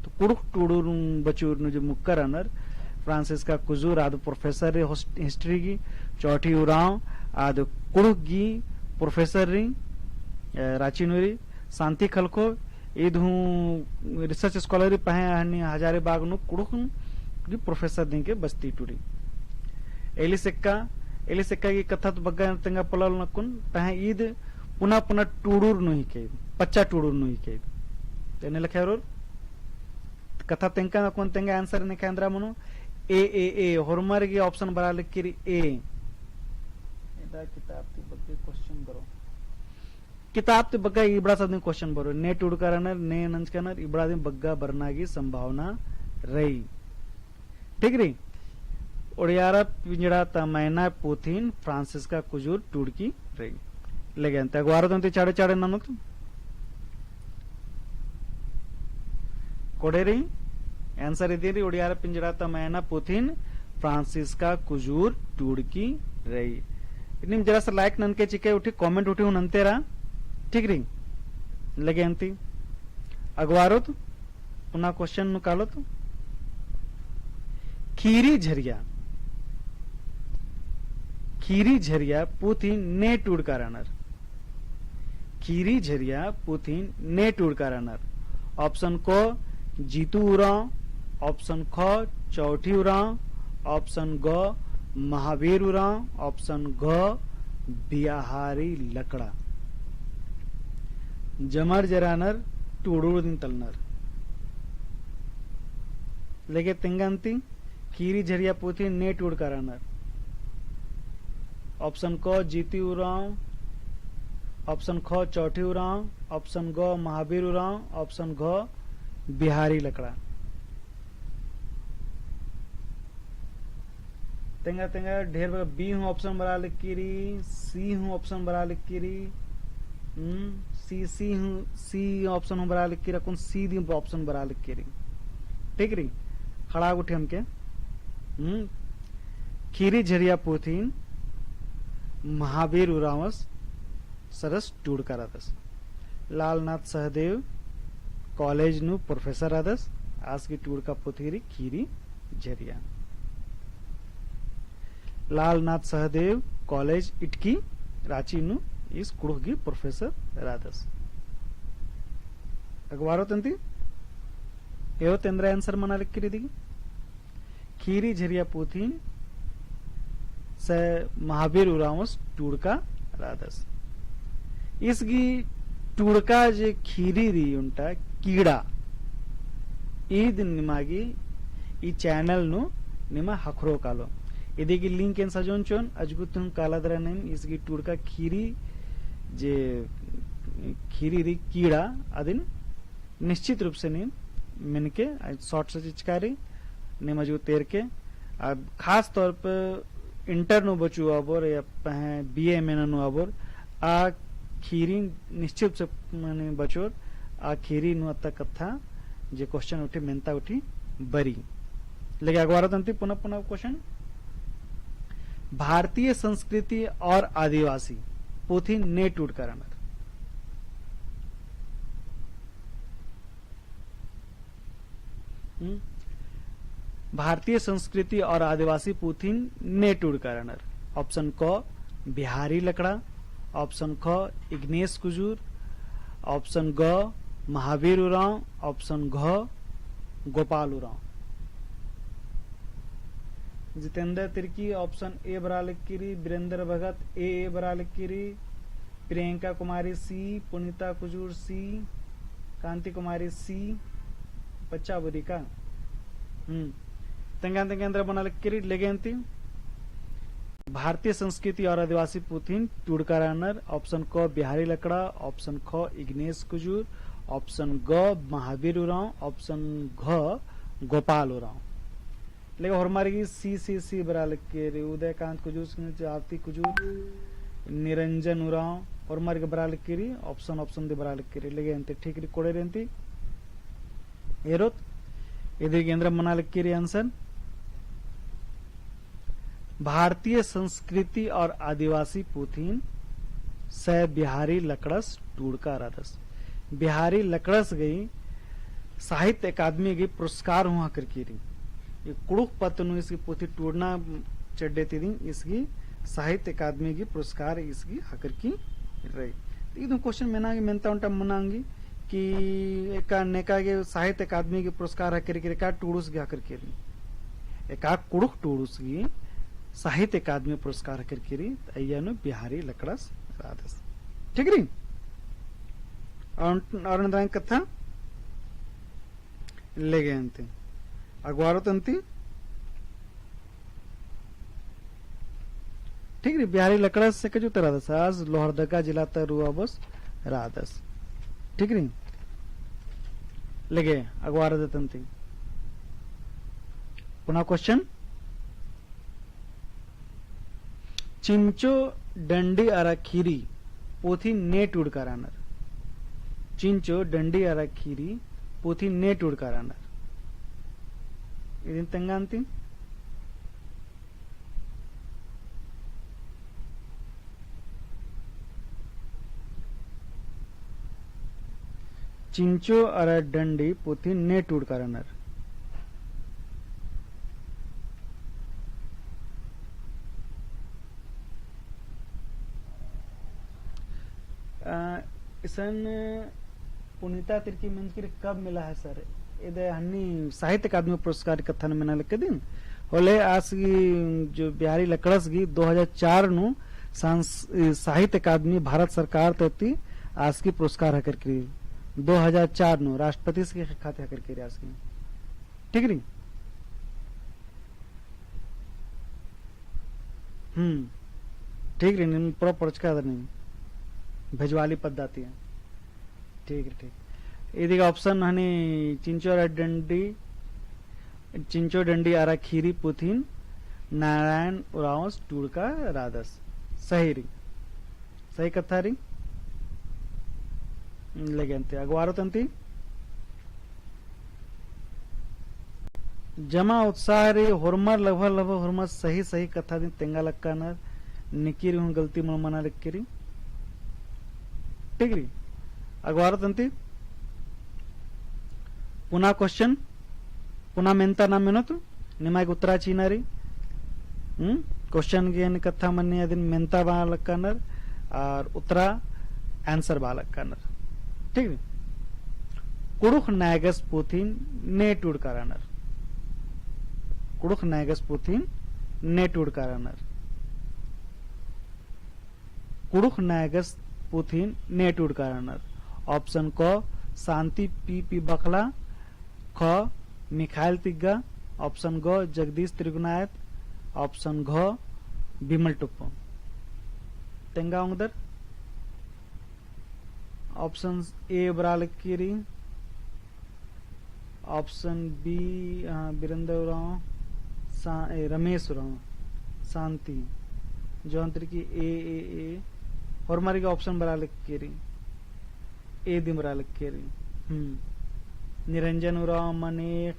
तो कुँड़ुख़ टूड़ू नू बछू नू जे मुक्कर रअनर, फ्रांसिस्का कुजूर आद professor रई होस-, history गी, चौठी उराँव आद कुँड़ुख़ गी professor रई, अ, राँची नू रई, शांति खलखो, ईद हूँ research scholar रई, पहें हन्नी हजारीबाग नू कुँड़ुख़ गी professor दिम के बस्ती टूड़ी। एलिस एक्का, एलिस एक्का गी कत्था तो बग्गे तेंगा पोल्लोन अक्कुन, पहें ईद पुना पुना टूड़ूर नू हिके, पच्चा टूड़ूर नू हिके। तेने लेखा रओर, कत्था तेंगकन अक्कुन तेंगा answer नेखा एन्दरा मनो, A, A, A, होरमर गे option बरआ लक्की रई A। एदा किताब ती के question बरो। किताब ती बग्गे इबड़ा सब दिन question बरो। ने टूड़का रअनर, ने नंजका रअनर, इबड़ा दिन बग्गे बरना गी संभावना रई। ठीक रई। ओड़ियारा पिंजड़ा ता मैना पुथिन फ्रांसिस्का कुजूर टूड़की रई। लेगे अन्ती अगवारो तन्ती चाड़े चाड़े ननोत। कोड़े रई, answer इदी रई, ओड़ियारा पिंजड़ा ता मैना पुथिन फ्रांसिस्का कुजूर टूड़की रई। नीम जरा सा like ननके चिके उठी, comment उठी हूँ नन्ते रआ। ठीक रई। लेगे अन्ती अगवारोत पुना question नू कालोत। खीरी झरिया, खीरी झरिया पुथिन ने टूड़का रअनर। खीरी झरिया पुथिन ने टूड़का रअनर। Option क जीतू उराँव, option ख चौठी उराँव, option ग महावीर उराँव, option घ बिहारी लकड़ा। जमर जरानर टूड़ुर दिन तलनर। लेगे तेंगा अन्ती खीरी झरिया पुथिन ने टूड़का रअनर। Option क जीती उराँव, option ख चौठी उराँव, option ग महावीर उराँव, option घ बिहारी लकड़ा। तेंगा तेंगा ढेर बग्गे B हूँ option बरआ लगी रई, C हूँ option बरआ लगी रई, हम्म, C, C हूँ, C option हूँ बरआ लगी रई, अक्कुन C दिम option बरआ लगी रई। ठीक रई, खड़ा गुट्ठी हमके, हम्म, खीरी झरिया पुथिन महावीर उराँवस सरस टूड़का रअदस। लालनाथ सहदेव college नू professor रअदस, आस गही टूड़का पुथी रई खीरी झरिया। लालनाथ सहदेव college इटकी राँची नू ईस कुँड़ुख़ गही professor रअदस। अगवारो तन्ती, एरो तेंदरा answer मना लगी रई दिगी। खीरी झरिया पुथिन से महावीर उराँवस टूड़का रअदस। ईस गही टूड़का जे खीरी रई ओन्टा कीड़ा, ईद निमा गे ई channel नू निमा ख़क्खरो कालो। इदी गही link एन सजोन चिओन, अजगुत हूँ काला दरा नीम ईस गही टूड़का खीरी जे खीरी रई कीड़ा अदिन निश्चित रूप से नीम मेनके, आ, short से चिचका रई, नीम अजगुत एरके, आ, खास तौर पे inter नू बचू आबोर या पहें B A M A नू आबोर, आ खीरी निश्चित से माने बचोर, आ खीरी नू अत्ता कत्था जे question उठी, मेन्ता उठी बरई। लेगे अगवारो तन्ती पुना पुना question। भारतीय संस्कृति और आदिवासी पुथिन ने टूड़का रअनर। हम्म? भारतीय संस्कृति और आदिवासी पुथिन ने टूड़का रअनर। Option क बिहारी लकड़ा, option ख इग्नेस कुजूर, option ग महावीर उराँव, option घ गोपाल उराँव। जितेंद्र तिर्की option A बरआ लगी रई, बीरेंद्र भगत A, A बरआ लगी रई, प्रियंका कुमारी C, पुनीता कुजूर C, कांति कुमारी C, पच्चा बरई का? हम्म। तेंगा तेंगा एन्दरा बना लगी रई, लेगे अन्ती। भारतीय संस्कृति और आदिवासी पुथिन टूड़का रअनर, option क बिहारी लकड़ा, option ख इग्नेस कुजूर, option ग महावीर उराँव, option घ गोपाल उराँव। लेकिन होरमार गे C, C, C बरआ लगी रई, उदयकांत कुजूर, सिंह, आरती कुजूर, निरंजन उराँव, होरमार गे बरआ लगी रई, option, option दी बरआ लगी रई, लेगे अन्ती ठीक रई, कोड़े रई अन्ती। एरोत, इदी गे एन्दरा मना लगी रई answer। भारतीय संस्कृति और आदिवासी पुथिन से बिहारी लकड़स टूड़का रअदस। बिहारी लकड़स गही साहित्य अकादमी गही पुरस्कार हूँ ख़क्खरकी रई। ई कुँड़ुख़ पत्त नू ईस गही पुथी टूड़ना चड्डे ती दिम ईस गही साहित्य अकादमी गही पुरस्कार ईस गही ख़क्खरकी रई। तो ईद हूँ question मेना गे मेन्ता ओन्टा मना ओंगी कि एका नेका गे साहित्य अकादमी गही पुरस्कार ख़क्खरकी रई, एका टूड़ुस गही ख़क्खरकी रई, एका कुँड़ुख़ टूड़ुस गही साहित्य अकादमी पुरस्कार ख़क्खरकी रई, तो अइय्या नू बिहारी लकड़स रअदस। ठीक रई? और, और नंदरा कत्था लेगे अन्ती। अगवारो तन्ती। ठीक रई, बिहारी लकड़स से कजू तरह दस, आस लोहरदगा जिला तर रऊ आबस रअदस। ठीक रई, लगे अगवारदत अन्ती। पुना question, चिंचो डंडी अरा खीरी पुथिन ने टूड़का रअनर। चिंचो डंडी अरा खीरी पुथिन ने टूड़का रअनर। इदिन तेंगा अन्ती। चिंचो अरा डंडी पुथिन ने टूड़का रअनर। अ, इसन पुनीता तिर्की मेंजकी रई कब मिला है सर? इदे हन्नी साहित्य अकादमी पुरस्कार कत्थन मेना लक्कदिन। होले आस गही जो बिहारी लकड़स गही दो हजार चार नू सांस-, ए, साहित्य अकादमी भारत सरकार तरती आस गही पुरस्कार हकर करी। दो हजार चार नू राष्ट्रपति से खाते हकर करी आस गही। ठीक रई? हम्म, ठीक रई, नीम पूरा पढ़चका दर नीम। भेजवाली पद्दाती है। ठीक रई, ठीक। इदिगे option हनी चिंचो अरा डंडी, चिंचो डंडी अरा खीरी पुथिन नारायण उराँवस टूड़का रअदस। सही रई। सही कत्था रई। लगे अन्ती, अगवारओत अन्ती। जमा उत्साह रई, होरमर लगभग लगभग होरमर सही सही कत्था दिम तेंगा लक्कानर, निकिर हूँ गलती मल मना लक्की रई। ठीक रई, अगवारओत अन्ती। पुना question, पुना मेन्ता नाम मेनोत, निमा गे उत्तरा चिअना रई। हम्म? Question गे एन कत्था मन्नी अदिन मेन्ता बआ लक्कानर, और उत्तरा answer बआ लक्कानर। ठीक रई? कुँड़ुख़ नायगस पुथिन ने टूड़का रअनर। कुँड़ुख़ नायगस पुथिन ने टूड़का रअनर। कुँड़ुख़ नायगस पुथिन ने टूड़का रअनर। Option क, शांति पी पी बखला, ख, मिखाइल तिग्गा, option ग, जगदीश तिर्गुनायत, option घ, बिमल टोप्पो। तेंगा ओंगदर, option A बरआ लक्की रई, option B, हाँ, बिरेंदर उराँव, सा-, ए, रमेश उराँव, शांति, जौन तिर्की A, A, A, होरमर गे option बरआ लक्की रई। A दिम बरआ लक्की रई। हम्म। निरंजन उराँव, मनेख,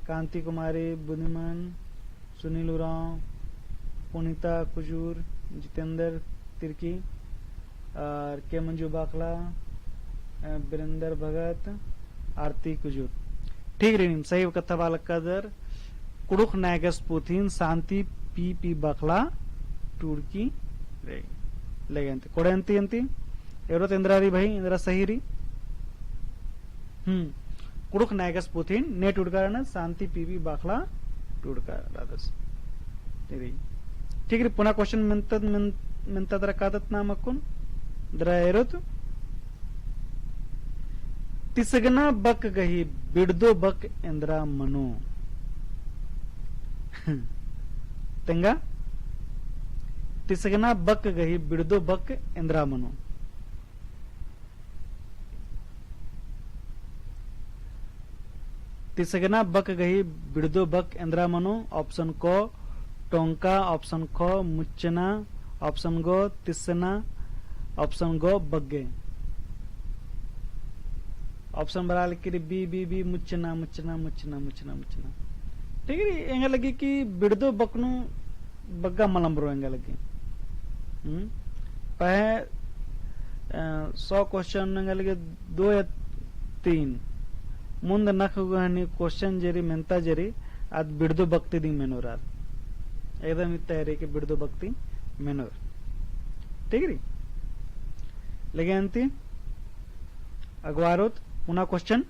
कांति कुमारी, बुद्धिमान, सुनील उराँव, पुनीता कुजूर, जितेंद्र तिर्की, और के मंजू बाखला, अ, बिरेंदर भगत, आरती कुजूर। ठीक रई, नीम सही कत्था बआ लक्कादर। कुँड़ुख़ नायगस पुथिन शांति पी पी बखला टूड़की रई। लगे अन्ती, कोड़े अन्ती, अन्ती। एरोत एन्दरा रई भाई, एन्दरा सही रई। हम्म। कुँड़ुख़ नायगस पुथिन ने टूड़का रअनर, शांति पी पी बखला टूड़का रअदस। ठीक रई। ठीक रई, पुना question मेन्ता, मेन-, मेन्ता दरा कादत नाम अक्कुन। दरा एरोत। तिसगना बक गही बिड़दो बक एन्दरा मनो। तेंगा, तिसगना बक गही बिड़दो बक एन्दरा मनो। तिसगना बक गही बिड़दो बक एन्दरा मनो, option क टोंका, option ख मुच्चना, option ग तिसना, option ग बग्गे। Option बरआ लक्की रई B, B, B, मुच्चना, मुच्चना, मुच्चना, मुच्चना, मुच्चना। ठीक रई, एंगा लग्गी कि बिड़दो बक नू बग्गे मल अम्बरो एंगा लग्गी। हम्म? पहें, अ, सौ question एंगा लग्गी दो या तीन। मुन्द नख गही question जे रई, मेन्ता जे रई, आद बिड़दो बक ती दिम मेनोर आर। एकदम इत्ता रई कि बिड़दो बक ती मेनोर। ठीक रई? लगे अन्ती अगवारोत पुना question।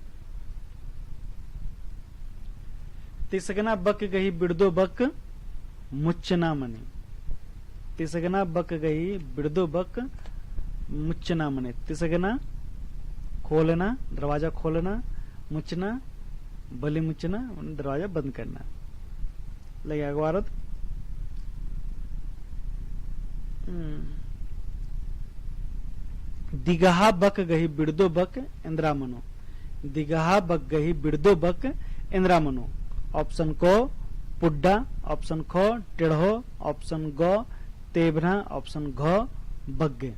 तिसगना बक गही बिड़दो बक मुच्चना मनी। तिसगना बक गही बिड़दो बक मुच्चना मनी। तिसगना खोलना, दरवाजा खोलना, मुच्चना, बलि मुच्चना, दरवाजा बंद करना। लगे अगवारोत। हम्म। दिगहा बक गही बिड़दो बक एन्दरा मनो। दिगहा बक गही बिड़दो बक एन्दरा मनो। Option क पुड्डा, option ख टेढ़ो, option ग तेभना, option घ बग्गे।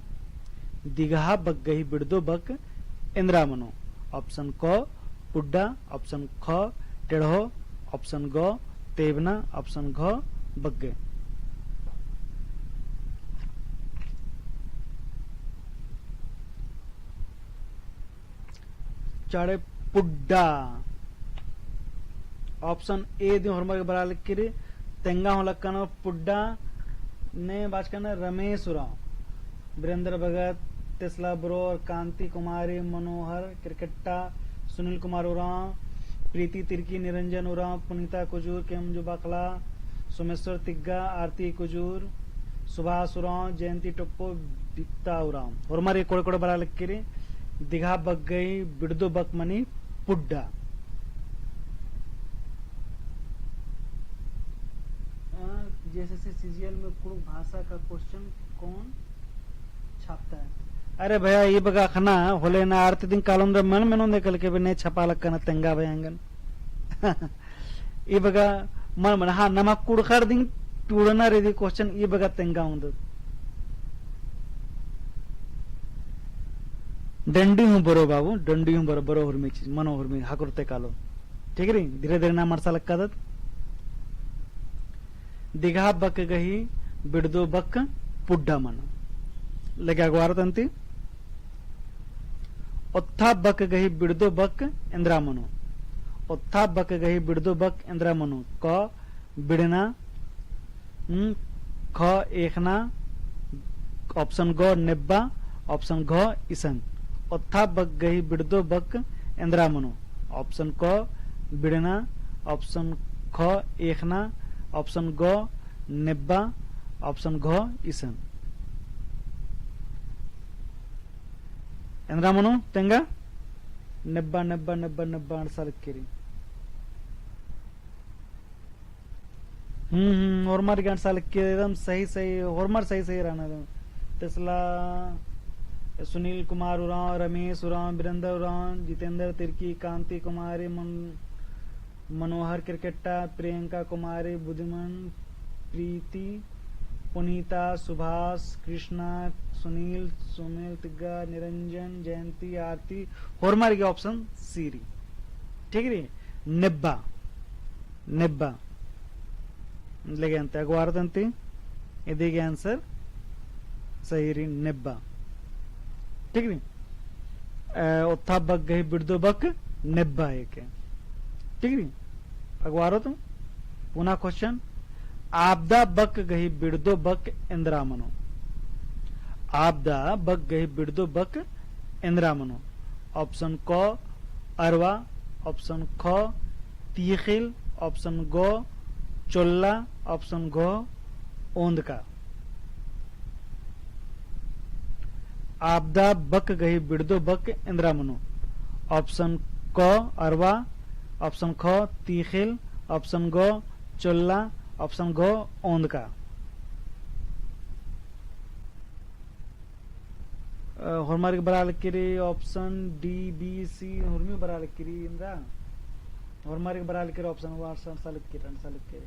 दिगहा बक गही बिड़दो बक एन्दरा मनो। Option क पुड्डा, option ख टेढ़ो, option ग तेभना, option घ बग्गे। चाड़े पुड्डा। Option A दिम होरमर गे बरआ लगी रई। तेंगा हूँ लक्कन पुड्डा ने बाचकन रमेश उराँव, वीरेंद्र भगत, तेसला ब्रोर, कांति कुमारी, मनोहर केरकेट्टा, सुनील कुमार उराँव, प्रीति तिर्की, निरंजन उराँव, पुनीता कुजूर, केमजू बाखला, सोमेश्वर तिग्गा, आरती कुजूर, सुभाष उराँव, जयंती टोप्पो, बिप्ता उराँव। होरमर गे कोड़े कोड़े बरआ लगी रई। दिगहा बक गही बिड़दो बक मनी पुड्डा। अ, JSSC CGL में कुँड़ुख़ भाषा का question कौन छापता है? अरे भैया, ई बग्गे अख़ना होले ना, आर ती दिम कालोन दरा मल मेनोन दे कल के बे ने छपा लक्कन तेंगा भैया एंगन। ई बग्गे मल मेनोन, हाँ, नमा कुँड़ुख़र दिम टूड़ना रई दी question, ई बग्गे तेंगा ओंगदत। डंडी हूँ बरो बाबू, डंडी हूँ बरो, बरो हुरमी चीज, मनो हुरमी, हकुरते कालो। ठीक रई, धीरे धीरे नाम अंड़सा लक्कादत। दिगहा बक गही बिड़दो बक पुड्डा मनो। लगे अगवारो तन्ती। ओत्था बक गही बिड़दो बक एन्दरा मनो। ओत्था बक गही बिड़दो बक एन्दरा मनो। क बिड़ना, हम्म, ख एख़ना, option ग नेब्बा, option घ इसन। ओत्था बक गही बिड़दो बक एन्दरा मनो। Option क बिड़ना, option ख एख़ना, option ग नेब्बा, option घ इसन। एन्दरा मनो तेंगा? नेब्बा, नेब्बा, नेब्बा, नेब्बा अंड़सा लगी रई। हम्म, हम्म, होरमर गे अंड़सा लगी रई, एकदम सही, सही, होरमर सही, सही रअनर एकदम। तेसला सुनील कुमार उराँव, रमेश उराँव, वीरेंद्र उराँव, जितेंद्र तिर्की, कांति कुमारी, मन-, मनोहर केरकेट्टा, प्रियंका कुमारी, बुद्धिमन, प्रीति, पुनीता, सुभाष, कृष्णा, सुनील, सुनील तिग्गा, निरंजन, जयंती, आरती, होरमर गे option C रई। ठीक रई? नेब्बा। नेब्बा। लगे अन्ते अगवारो तन्ती, इदी गे answer सही रई नेब्बा। ठीक रई? अ, ओत्था बक गही बिड़दो बक नेब्बा हेके। ठीक रई? अगवारो तो पुना question, आबदा बक गही बिड़दो बक एन्दरा मनो। आबदा बक गही बिड़दो बक एन्दरा मनो। Option क अरवा, option ख तीख़िल, option ग चोल्ला, option घ ओन्दका। आबदा बक गही बिड़दो बक एन्दरा मनो। Option क अरवा, option ख तीख़िल, option ग चोल्ला, option घ ओन्दका। अ, होरमर गे बरआ लगी रई option D, B, C, होरमी बरआ लगी रई एन्दरा। होरमर गे बरआ लगी रई option, वा अंड़सा लगी रई, अंड़सा लगी रई।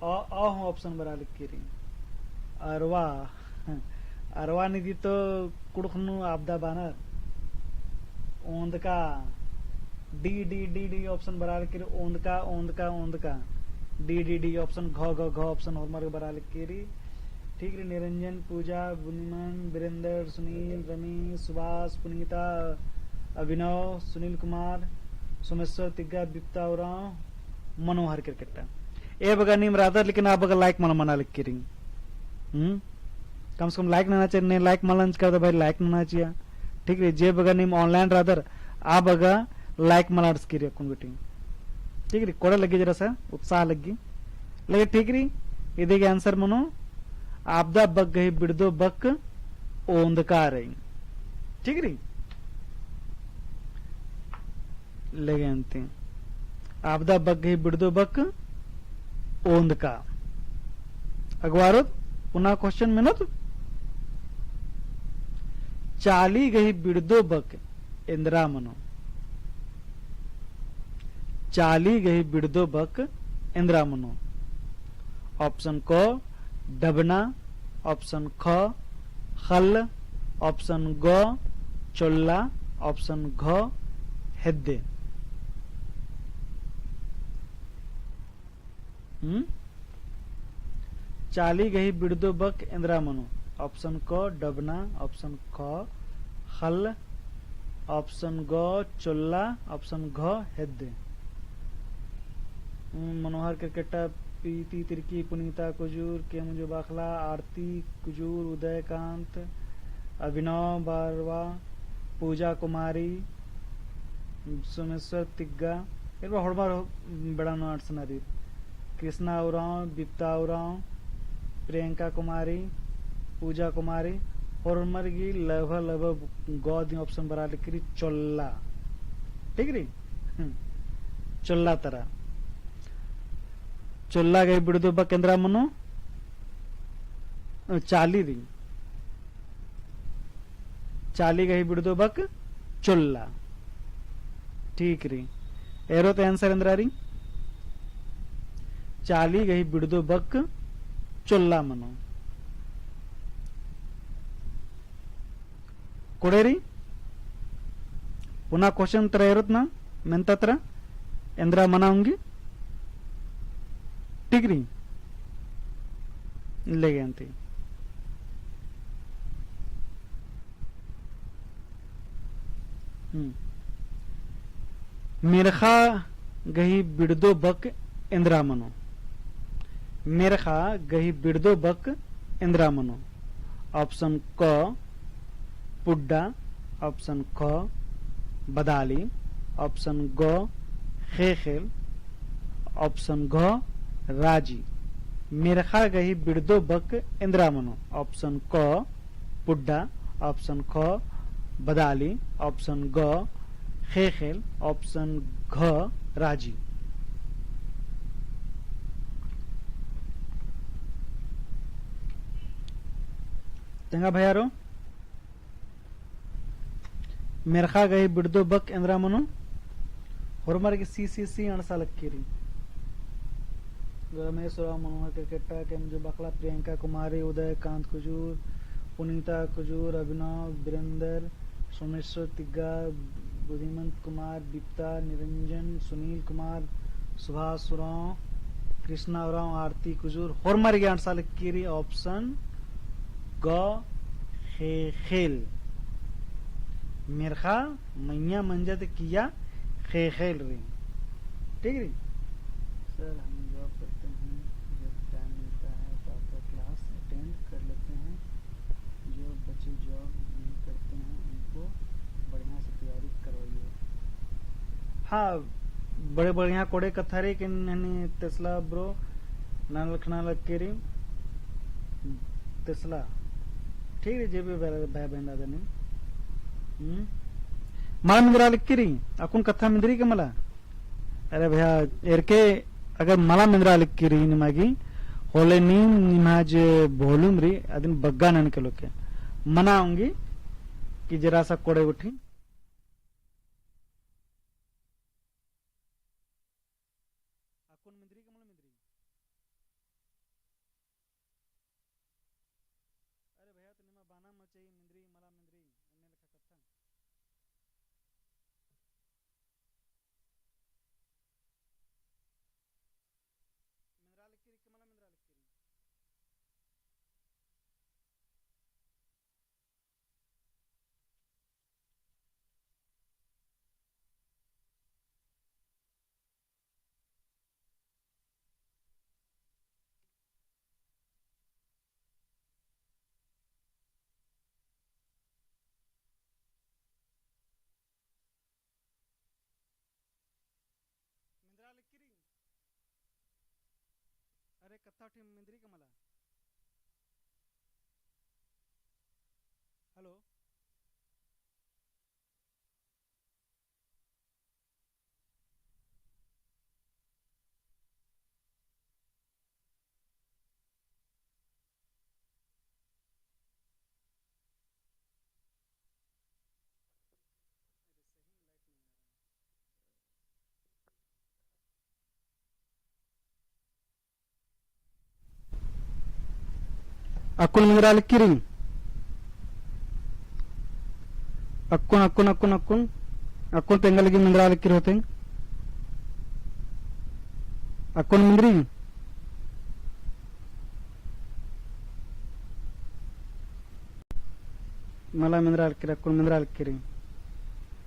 अ, अ हूँ option बरआ लगी रई। अरवा, अरवा निदी तो कुँड़ुख़ नू आबदा बअनर। ओन्दका, D, D, D, D option बरआ लगी रई, ओन्दका, ओन्दका, ओन्दका। D, D, D option, घ, घ, घ option होरमर गे बरआ लगी रई। ठीक रई, निरंजन, पूजा, बुनिमन, वीरेंद्र, सुनील, रमेश, सुभाष, पुनीता, अभिनव, सुनील कुमार, सोमेश्वर तिग्गा, बिप्ता उराँव, मनोहर केरकेट्टा। ए बग्गे नीम रअदर, लेकिन आ बग्गे like मल मना लगी रई। हम्म? कम से कम like नना चिआ, ने like मल नंजकर ता भाई like नना चिआ। ठीक रई, जे बग्गे नीम online रअदर, आ बग्गे like मल अंड़सकी रई अक्कुन गूटी। ठीक रई, कोड़े लग्गी जरा सा उत्साह लग्गी। लगे ठीक रई, इदी गे answer मनो, आबदा बक गही बिड़दो बक ओन्दका रई। ठीक रई? लगे अन्ती। आबदा बक गही बिड़दो बक ओन्दका। अगवारोत, पुना question मेनोत? चाली गही बिड़दो बक एन्दरा मनो। चाली गही बिड़दो बक एन्दरा मनो। Option क डबना, option ख ख़ल्ल, option ग चोल्ला, option घ हेद्दे। हम्म? चाली गही बिड़दो बक एन्दरा मनो। Option क डबना, option ख ख़ल्ल, option ग चोल्ला, option घ हेद्दे। हम्म, मनोहर केरकेट्टा, प्रीति तिर्की, पुनीता कुजूर, के मुंजो बाखला, आरती कुजूर, उदयकांत, अभिनव बारवा, पूजा कुमारी, सोमेश्वर तिग्गा, एरबा होरमर बेड़ा नू अंड़सना रई। कृष्णा उरांव, बिप्ता उरांव, प्रियंका कुमारी, पूजा कुमारी, होरमर गही लगभग, लगभग ग दिम option बरआ लगी रई चोल्ला। ठीक रई? हम्म। चोल्ला तरा। चोल्ला गही बिड़दो बक एन्दरा मनो, चाली रई। चाली गही बिड़दो बक चोल्ला। ठीक रई। एरो ता answer एन्दरा रई? चाली गही बिड़दो बक चोल्ला मनो। कोड़े रई? पुना question तरा एरोत ना, मेन्ता तरा, एन्दरा मना ओंगी? ठीक रई? लेगे अन्ती। हम्म। मेरखा गही बिड़दो बक एन्दरा मनो। मेरखा गही बिड़दो बक एन्दरा मनो। Option क पुड्डा, option ख बदाली, option ग ख़ेख़ेल, option घ राजी। मेरखा गही बिड़दो बक एन्दरा मनो। Option क पुड्डा, option ख बदाली, option ग ख़ेख़ेल, option घ राजी। तेंगा भैयारो, मेरखा गही बिड़दो बक एन्दरा मनो, होरमर गे सी सी सी अंड़सा लक्की रई। रमेश उरांव, मनोहर केरकेट्टा, के मुंजो बाखला, प्रियंका कुमारी, उदयकांत कुजूर, पुनीता कुजूर, अभिनव, बिरेंदर, सोमेश्वर तिग्गा, बुद्धिमंत कुमार, बिप्ता, निरंजन, सुनील कुमार, सुभाष उरांव, कृष्णा उरांव, आरती कुजूर, होरमर गे अंड़सा लक्की रई option ग ख़ेख़ेल। मेरखा मइय्याँ मंजा ती किइय्या ख़ेख़ेल रई। ठीक रई? सर, हम job करते हैं, जब time मिलता है तो आपका class attend कर लेते हैं। जो बच्चे job नहीं करते हैं, उनको बढ़िया से तैयारी करवाइए। हाँ, बड़े बढ़िया कोड़े कत्था रई, लेकिन हनी तेसला bro, नलख नना लक्की रई, तेसला। ठीक रई, जे भी भाई, भाई बहन दादा नी। हम्म? मला मेंदरा लक्की रई, अक्कुन कत्था मेंदरी के मला? अरे भैया, एरके अगर मला मेंदरा लक्की रई निमा गे, होले नीम निमा जे volume रई, अदिन बग्गा ननके लोके। मना ओंगी कि जरा सा कोड़े गुट्ठी। अक्कुन मेंदरी के मला मेंदरी? अरे भैया, तो निमा बाना मल चाही, मेंदरी, मला मेंदरी, एन्ने लेखा कत्थन। मेंदरा लक्की रई के मला मेंदरा लक्की रई? मेंदरा लक्की रई। अरे कत्था ठी मेंदरी के मला। Hello। अक्कुन मेंदरा लगी रई। अक्कुन, अक्कुन, अक्कुन, अक्कुन। अक्कुन तेंगा लगी मेंदरा लगी रई होते। अक्कुन मेंदरी। मला मेंदरा लगी रई, अक्कुन मेंदरा लगी रई।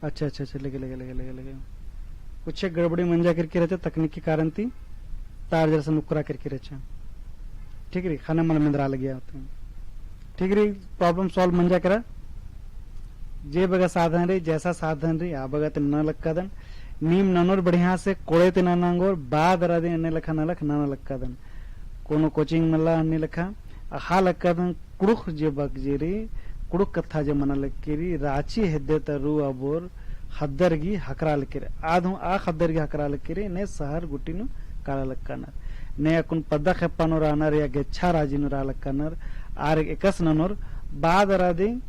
अच्छा, अच्छा, अच्छा, लगे, लगे, लगे, लगे, लगे। कुछ गड़बड़ी मंजा केरकी रहचा, तकनीकी कारण ती तार जरा सा नुकरा केरकी रहचा। ठीक रई, ख़ने मला मेंदरा लगिया होते। ठीक रई, problem solve मंजा केरा। जे बग्गे साधन रई, जैसा साधन रई, आ बग्गे ती नना लक्कादन। नीम ननोर बढ़िया से कोड़े ती नना ओंगोर, बाद दरा दिम एन्ने लेखा नलख नना लक्कादन। कोनो coaching मला अन्ने लेखा, अख़ा लक्कादन कुँड़ुख़ जे बग्गे रई, कुँड़ुख़ कत्था जे मना लगी रई, राँची हेद्दे ता रऊ अबोर ख़द्दर गही ख़क्खरा लगी रई। आद हूँ आ ख़द्दर गही ख़क्खरा लगी रई, ने शहर गुट्ठी नू काला लक्कानर। ने अक्कुन पद्दा खेप्पा नू रअनर या गेच्छा राजी नू रआ लक्कानर, आर एकासे ननोर, बाद दरा दिम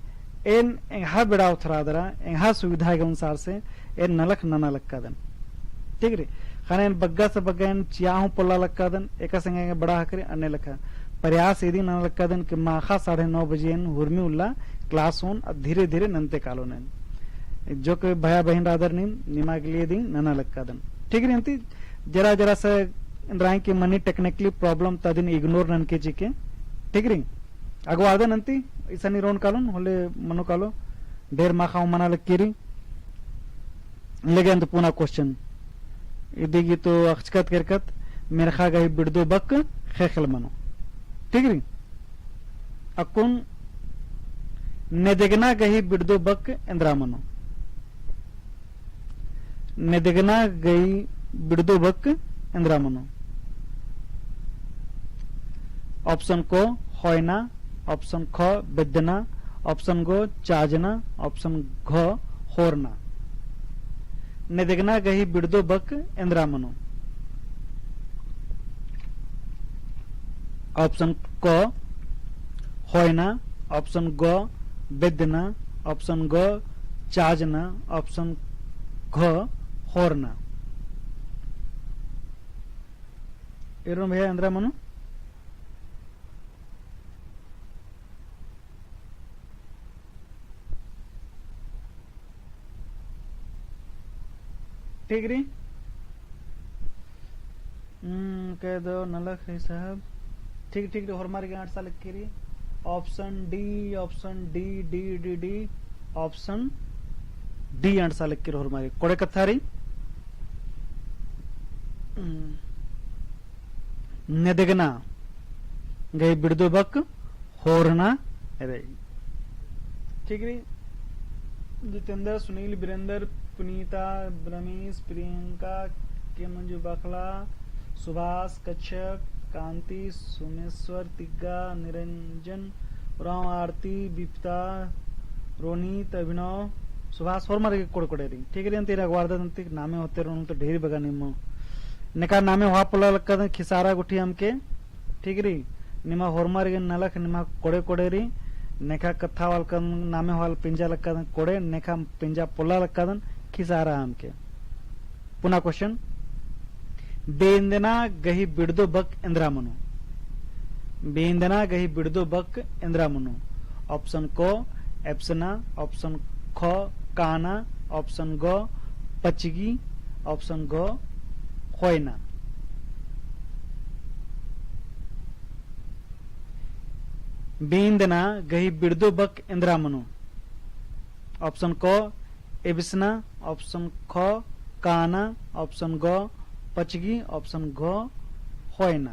एन एंग्है बेड़ा उथरा दरा, एंग्है सुविधा के अनुसार से एन नलख नना लक्कादन। ठीक रई? ख़ने एन बग्गे से बग्गे एन चिआ हूँ पोल्ला लक्कादन, एकासे एंगा बड़ा ख़क्खरी अन्ने लेखा। प्रयास इदी नना लक्कादन कि माख़ा साढ़े नौ बजे एन हुरमी उल्ला class ओन, धीरे-धीरे नन्ते कालोन एन। जो कि भया बहिन रअदर नीम, निमा गे लिए दिम नना लक्कादन। ठीक रई? अन्ती जरा-जरा से एन्दरा कि मनी technically problem ता दिम ignore ननके चिके। ठीक रई? अगवादन अन्ती, इसानी रोन कालोन, होले मनो कालो, ढेर माख़ा हूँ मना लगी रई। लगे अन्त पुना question। इदी गही तो अख़चकत केरकत, मेर्ख़ा गही बिड़दो बक ख़ेख़ेल मनो। ठीक रई? अक्कुन नेदगना गही बिड़दो बक एन्दरा मनो। नेदगना गही बिड़दो बक एन्दरा मनो। Option क ख़ोयना, option ख बेद्दना, option ग चाजना, option घ ख़ोरना। नेदगना गही बिड़दो बक एन्दरा मनो। Option क ख़ोयना, option ग बेद्दना, option ग चाजना, option घ ख़ोरना। एरोन भैया एन्दरा मनो। ठीक रई। हम्म, कह दो नलख रई साहब। ठीक, ठीक रई, होरमर गे अंड़सा लगी रई। Option D, option D, D, D, D, option D अंड़सा लगी रई होरमर गे। कोड़े कत्था रई? हम्म। नेदगना गही बिड़दो बक ख़ोरना रई। ठीक रई। जितेंद्र, सुनील, बीरेंद्र, पुनीता, रमेश, प्रियंका, के मंजू बखला, सुभाष, कच्छप, कांति, सोमेश्वर, तिग्गा, निरंजन, उराँव, आरती, बिप्ता, रोनित, अभिनव, सुभाष, होरमर गे कोड़े कोड़े रई। ठीक रई, अन्ती अगवारदत अन्ती नामे होते रओ तो ढेरी बग्गे निम्मा। नेका नामे होआ पोल्ला लक्कादन खिसारा गुट्ठी अमके। ठीक रई, निम्हा होरमर गे नलख निम्हा कोड़े कोड़े रई, नेका कत्था वालकन नामे होआ पेंजा लक्कादन कोड़े, नेका पेंजा पोल्ला लक्कादन खिसारा अमके। पुना question, बेंदना गही बिड़दो बक एन्दरा मनो। बेंदना गही बिड़दो बक एन्दरा मनो। Option क एबसना, option ख काना, option ग पचगी, option घ ख़ोयना। बेंदना गही बिड़दो बक एन्दरा मनो। Option क एबसना, option ख काना, option ग पचगी, option घ ख़ोयना। अ,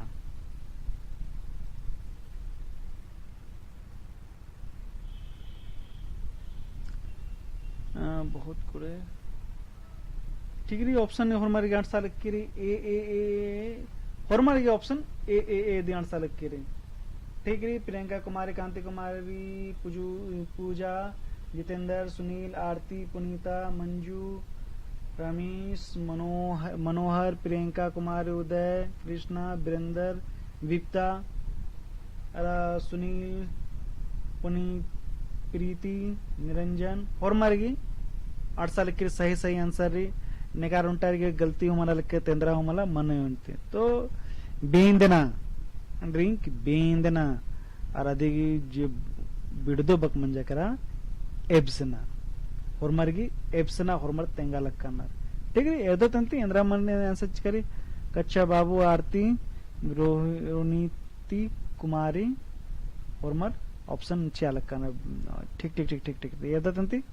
बहुत कुड़े। ठीक रई, option होरमर गे अंड़सा लगी रई, A, A, A, A, होरमर गे option A, A, A दिम अंड़सा लगी रई। ठीक रई, प्रियंका कुमारी, कांति कुमारी, पूजू, पूजा, जितेंद्र, सुनील, आरती, पुनीता, मंजू, रमेश, मनोह-, मनोहर, प्रियंका कुमारी, उदय, कृष्णा, बीरेंद्र, बिप्ता, अरा सुनील, पुनीत, प्रीति, निरंजन, होरमर गे अंड़सा लगी रई सही सही answer रई, नेका ओन्टा गे गलती हूँ मला लगी, एन्दरा हूँ मला मनो अन्ती। तो बेंदना, drink बेंदना, अरा अदिगी जे बिड़दो बक मंजा केरा एबसना। होरमर गे एबसना होरमर तेंगा लक्कानर। ठीक रई, एदो तंती एन्दरा मनी answer चिआ करी, कच्छप बाबू, आरती, रोह-, रोनीति कुमारी, होरमर option चिआ लक्कानर। ठीक, ठीक, ठीक, ठीक, ठीक। एदो तंती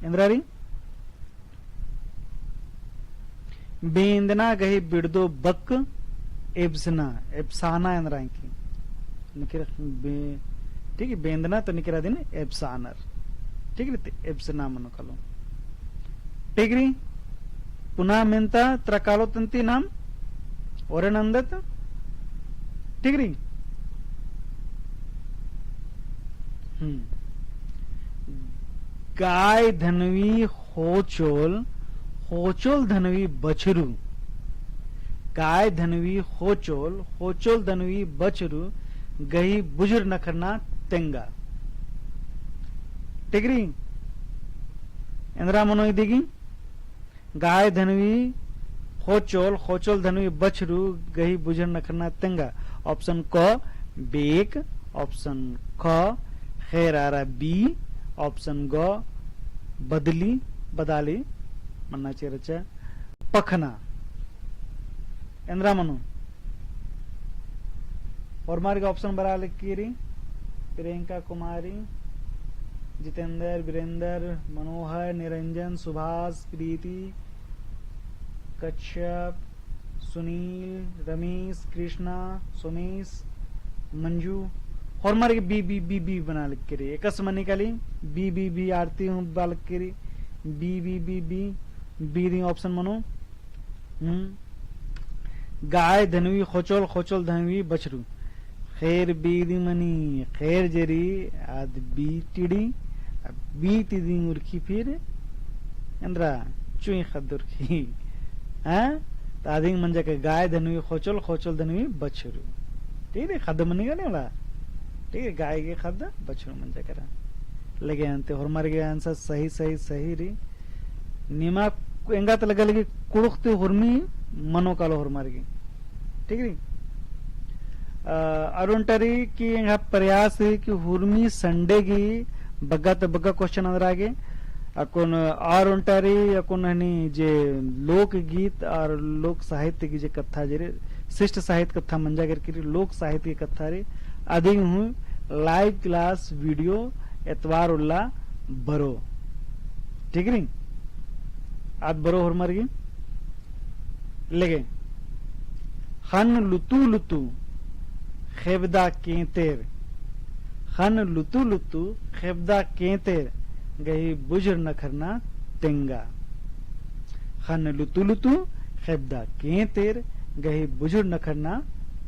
एन्दरा रई। बेंदना गही बिड़दो बक एबसना, एबसाना एन्दरा एंकी। निकिर बे-, ठीक है, बेंदना तो निकिर अदिन एबसानर। ठीक रई, ते एबसना मनो कालो। ठीक रई, पुना मेन्ता तरा कालो तंती नाम, ओरे नन्दत। ठीक रई। हम्म। गाय धनवी होचोल, होचोल धनवी बछरू। गाय धनवी होचोल, होचोल धनवी बछरू, गही बुझुर नखरना तेंगा। ठीक रई? एन्दरा मनो इदिगी? गाय धनवी होचोल, होचोल धनवी बछरू, गही बुझुर नखरना तेंगा। Option क बेक, option ख ख़ेर अरा बी, option ग बदली, बदाली, मन्ना चिआ रहचा पखना। एन्दरा मनो? होरमर गे option बरआ लगी रई, प्रियंका कुमारी, जितेंद्र, वीरेंद्र, मनोहर, निरंजन, सुभाष, प्रीति, कच्छप, सुनील, रमेश, कृष्णा, सोमेश, मंजू, होरमर गे बी, बी, बी, बी बरआ लगी रई। एकासे मनी काली, बी, बी, बी, आरती हूँ बरआ लगी रई। बी, बी, बी, बी, बी दिम option मनो। हम्म। गाय धनवी होचोल, होचोल धनवी बछरू। ख़ेर बी दिम मनी, ख़ेर जे रई, आद बी टिड़ी, आ बी ती दिम उरखी फिर, एन्दरा, चुई ख़द्द उरखी। हाँ? तो अदिंग मंजा केरा गाय धनवी होचोल, होचोल धनवी बछरू। ठीक रई, ख़द्द मनी काली मला। ठीक रई, गाय गे ख़द्द, बछरू मंजा केरा। लगे अन्ते होरमर गे answer सही, सही, सही रई। निमा एंगा ता लग्गा लगी कुँड़ुख़ ती हुरमी मनो कालो होरमर गे। ठीक रई? अ, अरा ओन्टा रई कि एंगा प्रयास रई कि हुरमी Sunday गही बग्गा ता बग्गा question एन्दरा गे। अक्कुन अरा ओन्टा रई, अक्कुन हनी जे लोकगीत और लोक साहित्य गही जे कत्था जे रई, शिष्ट साहित्य कत्था मंजा केरकी रई, लोक साहित्य गही कत्था रई, अदिन हूँ live class video एतवार उल्ला बरओ। ठीक रई? आद बरओ होरमर गे। लगे। ख़न्न लुतु लुतु ख़ेबदा केंतेर। ख़न्न लुतु लुतु ख़ेबदा केंतेर गही बुझुर नखरना तेंगा। ख़न्न लुतु लुतु ख़ेबदा केंतेर गही बुझुर नखरना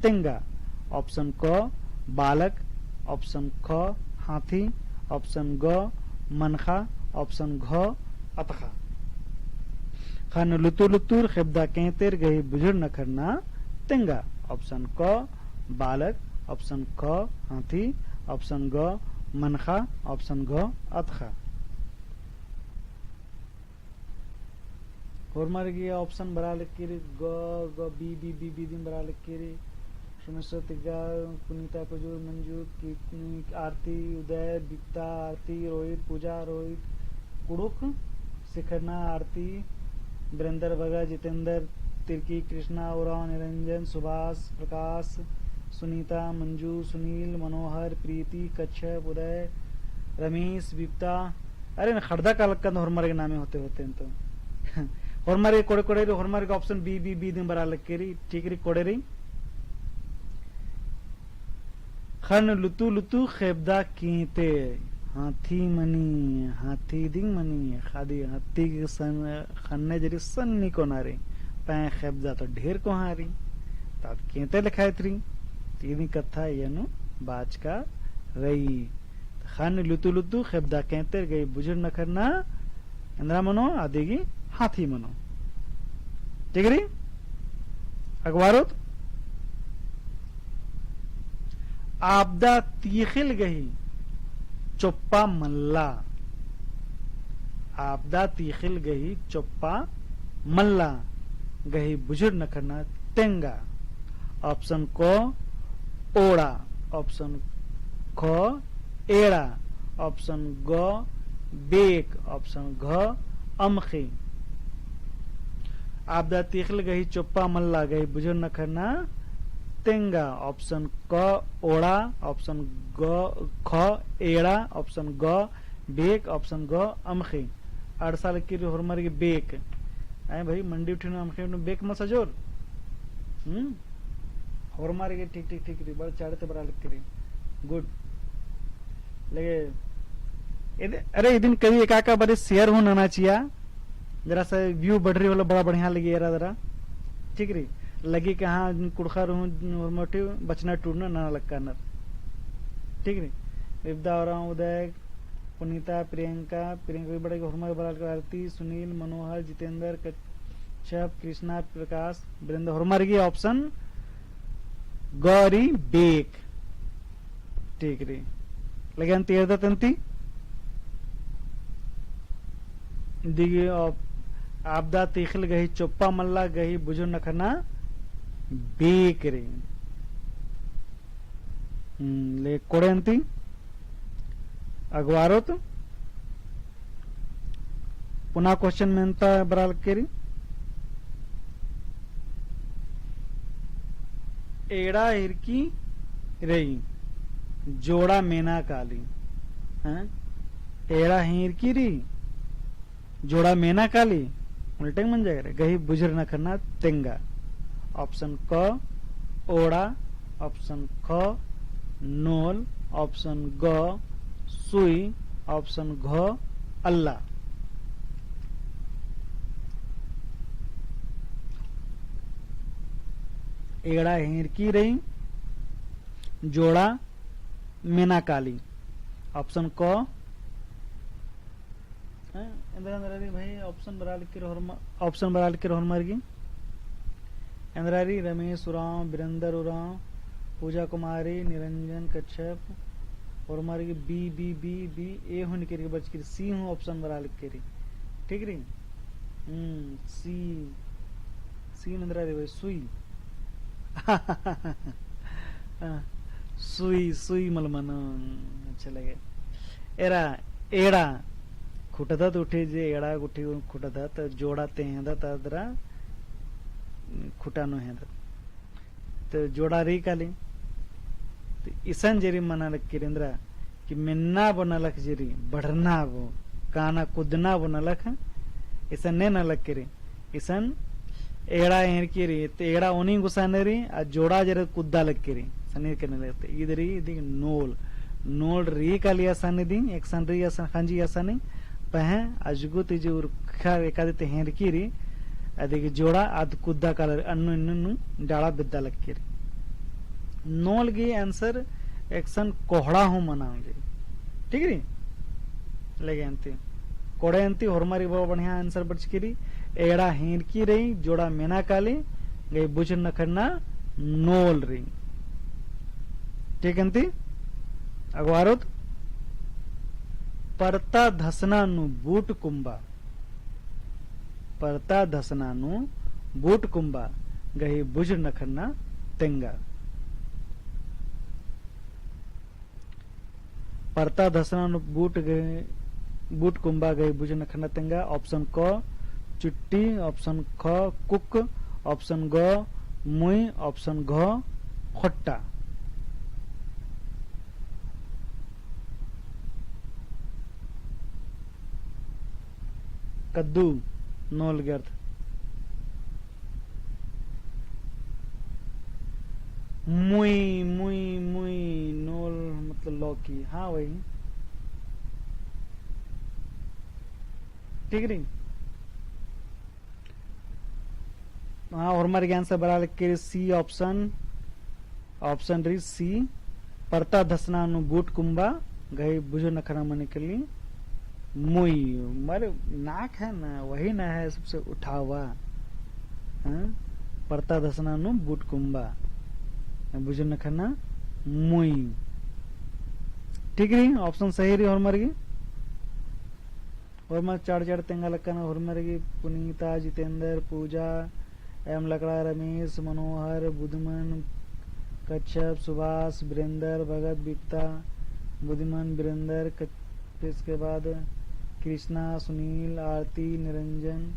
तेंगा। Option क बालक, option ख हाथी, option ग मनखा, option घ अतख़ा। ख़न्न लुतु लुतुर ख़ेबदा केंतेर गही बुझुर नखरना तेंगा। Option क बालक, option ख हाथी, option ग मनखा, option घ अतख़ा। होरमर गे option बरआ लगी रई, ग, ग, बी, बी, बी, बी दिम बरआ लगी रई। सोमेश्वर तिग्गा, पुनीता कुजूर, मंजू, कितनी, आरती, उदय, बिप्ता, आरती, रोहित, पूजा, रोहित, कुँड़ुख़ सिखरना, आरती, वीरेंद्र बग्गा, जितेंद्र तिर्की, कृष्णा उराँव, निरंजन, सुभाष, प्रकाश, सुनीता, मंजू, सुनील, मनोहर, प्रीति, कच्छप, उदय, रमेश, बिप्ता, अरे, न ख़ड़दा कालक्कन होरमर गे नामे होते होते तो। होरमर गे कोड़े कोड़े रई, होरमर गे option B, B, B दिम बरआ लगी रई, ठीक रई, कोड़े रई। ख़न्न लुतु लुतु ख़ेबदा केंते, हाथी मनी, हाथी दिम मनी, ख़ादी हाथी गे सन, ख़न्ने जे रई सन्नी कोना रई, पहें ख़ेबदा तो ढेर कोहाँ रई, तात केंते लेखा रई, तीन कत्था एन्नु बाचका रई। ख़न्न लुतु लुतु ख़ेबदा केंतेर गही बुझुर नखरना एन्दरा मनो, अदिगी हाथी मनो। ठीक रई? अगवारोत। आबदा तीख़िल गही चोप्पा मल्ला। आबदा तीख़िल गही चोप्पा मल्ला गही बुझुर नखरना तेंगा। Option क ओड़ा, option ख एड़ा, option ग बेक, option घ अमख़ी। आबदा तीख़िल गही चोप्पा मल्ला गही बुझुर नखरना तेंगा, option क ओड़ा, option ग, ख एड़ा, option ग बेक, option घ अमख़ी। अड़सा लगी रई होरमर गे बेक। आय भाई, मंडी उठी नू अमख़ी नू बेक मल सजोर। हम्म? होरमर गे ठीक, ठीक, ठीक रई, बड़ा चाड़े ती बरआ लगी रई। Good। लगे, इद-, अरे, इदिन कभी एका एका बारी share हूँ नना चिआ। जरा सा view बढ़रई होले बड़ा बढ़िया लगी एरा दरा। ठीक रई। लगी कि हाँ, कुँड़ुख़र हूँ होरमर ठी बचना टूड़ना नना लक्कानर। ठीक रई। इबदा ओराँव उदय, पुनीता, प्रियंका, प्रियंका भी बड़ा होरमर बरआ लगी, आरती, सुनील, मनोहर, जितेंद्र, कच्छप, कृष्णा, प्रकाश, वीरेंद्र, होरमर गे option ग रई बेक। ठीक रई। लगे अन्ती एरदत अन्ती। दिगी आप-, आबदा तीख़िल गही चोप्पा मल्ला गही बुझुर नखरना बेक रई। हम्म, ले कोड़े अन्ती अगवारोत। पुना question मेन्ता बरआ लगी रई। एड़ा हिरकी रई, जोड़ा मेना काली। हाँ? एड़ा हिरकी रई, जोड़ा मेना काली, उल्टे मन जाए रे, गही बुझुर नखरना तेंगा। Option क, ओड़ा, option ख, नोल, option ग, सुई, option घ, अल्ला। एड़ा हिरकी रई, जोड़ा मेना काली। Option क, हैं, एन्दरा एन्दरा रई भाई, option बरआ लगी रई होरमा-, option बरआ लगी रई होरमर गे। एन्दरा रई रमेश उराँव, बिरेंदर उराँव, पूजा कुमारी, निरंजन कच्छप, होरमर गे B, B, B, B, A हूँ निकर के बरचकी रई, C हूँ option बरआ लगी रई। ठीक रई? हम्म, C, C नू एन्दरा रई भाई, सुई। हाँ, सुई, सुई मल मनो, अच्छा लगे। एरा, एड़ा, खुटदत उठी जे एड़ा गुट्ठी खुटदत, जोड़ा ती हेंदत अदरा, खुटा नू हेंदत। तो जोड़ा रई काली। तो इसन जे रई मना लगी रई एन्दरा, कि मेन्ना बो नलख जे रई, बढ़ना बो, काना कुद्दना बो नलख, इसन ने नलख रई। इसन एड़ा हिरकी रई, ते एड़ा ओनी गुसाने रई, आ जोड़ा जे रई कुद्दा लगी रई, सनी के नलख ते। ईद रई, इदी नोल, नोल रई काली असानी दी, एकसन रई असन, खंजी असानी, पहें अजगुत जे उरखा एकादी ते हिरकी रई, अदी गे जोड़ा आद कुद्दा काला रई, अन्नु इन्नु नू डाड़ा बेद्दा लगी रई। नोल गे answer एकसन कोहड़ा हूँ मना ओंगी। ठीक रई? लगे अन्ती। कोड़े अन्ती होरमर गे बहुत बढ़िया answer बरचकी रई। एड़ा हिरकी रई, जोड़ा मेना काली, गही बुझुर नखरना नोल रई। ठीक अन्ती? अगवारोत। परता धसना नू बूट कुम्बा। परता धसना नू बूट कुम्बा, गही बुझुर नखरना तेंगा। परता धसना नू बूट गही, बूट कुम्बा गही बुझुर नखरना तेंगा। Option क चुट्टी, option ख कुक, option ग मुई, option घ खोट्टा। कद्दू, नोल गे अर्थ। मुई, मुई, मुई, नोल मतलब लौकी। हाँ भाई। ठीक रई। हाँ, होरमर गे answer बरआ लगी रई C option। Option रई C, परता धसना नू बूट कुम्बा, गही बुझुर नखरना मने काली मुई, मारे नाक है ना, वही ना है सबसे उठावा। हाँ? परता धसना नू बूट कुम्बा, बुझुर नखरना मुई। ठीक रई, option सही रई होरमर गे। होरमर चाड़ चाड़ तेंगा लक्कन, होरमर गे पुनीता, जितेंद्र, पूजा, एम लकड़ा, रमेश, मनोहर, बुधमन, कच्छप, सुभाष, वीरेंद्र, भगत, बिपता, बुद्धिमान, बिरेंदर, कच-, फिर इसके बाद कृष्णा, सुनील, आरती, निरंजन,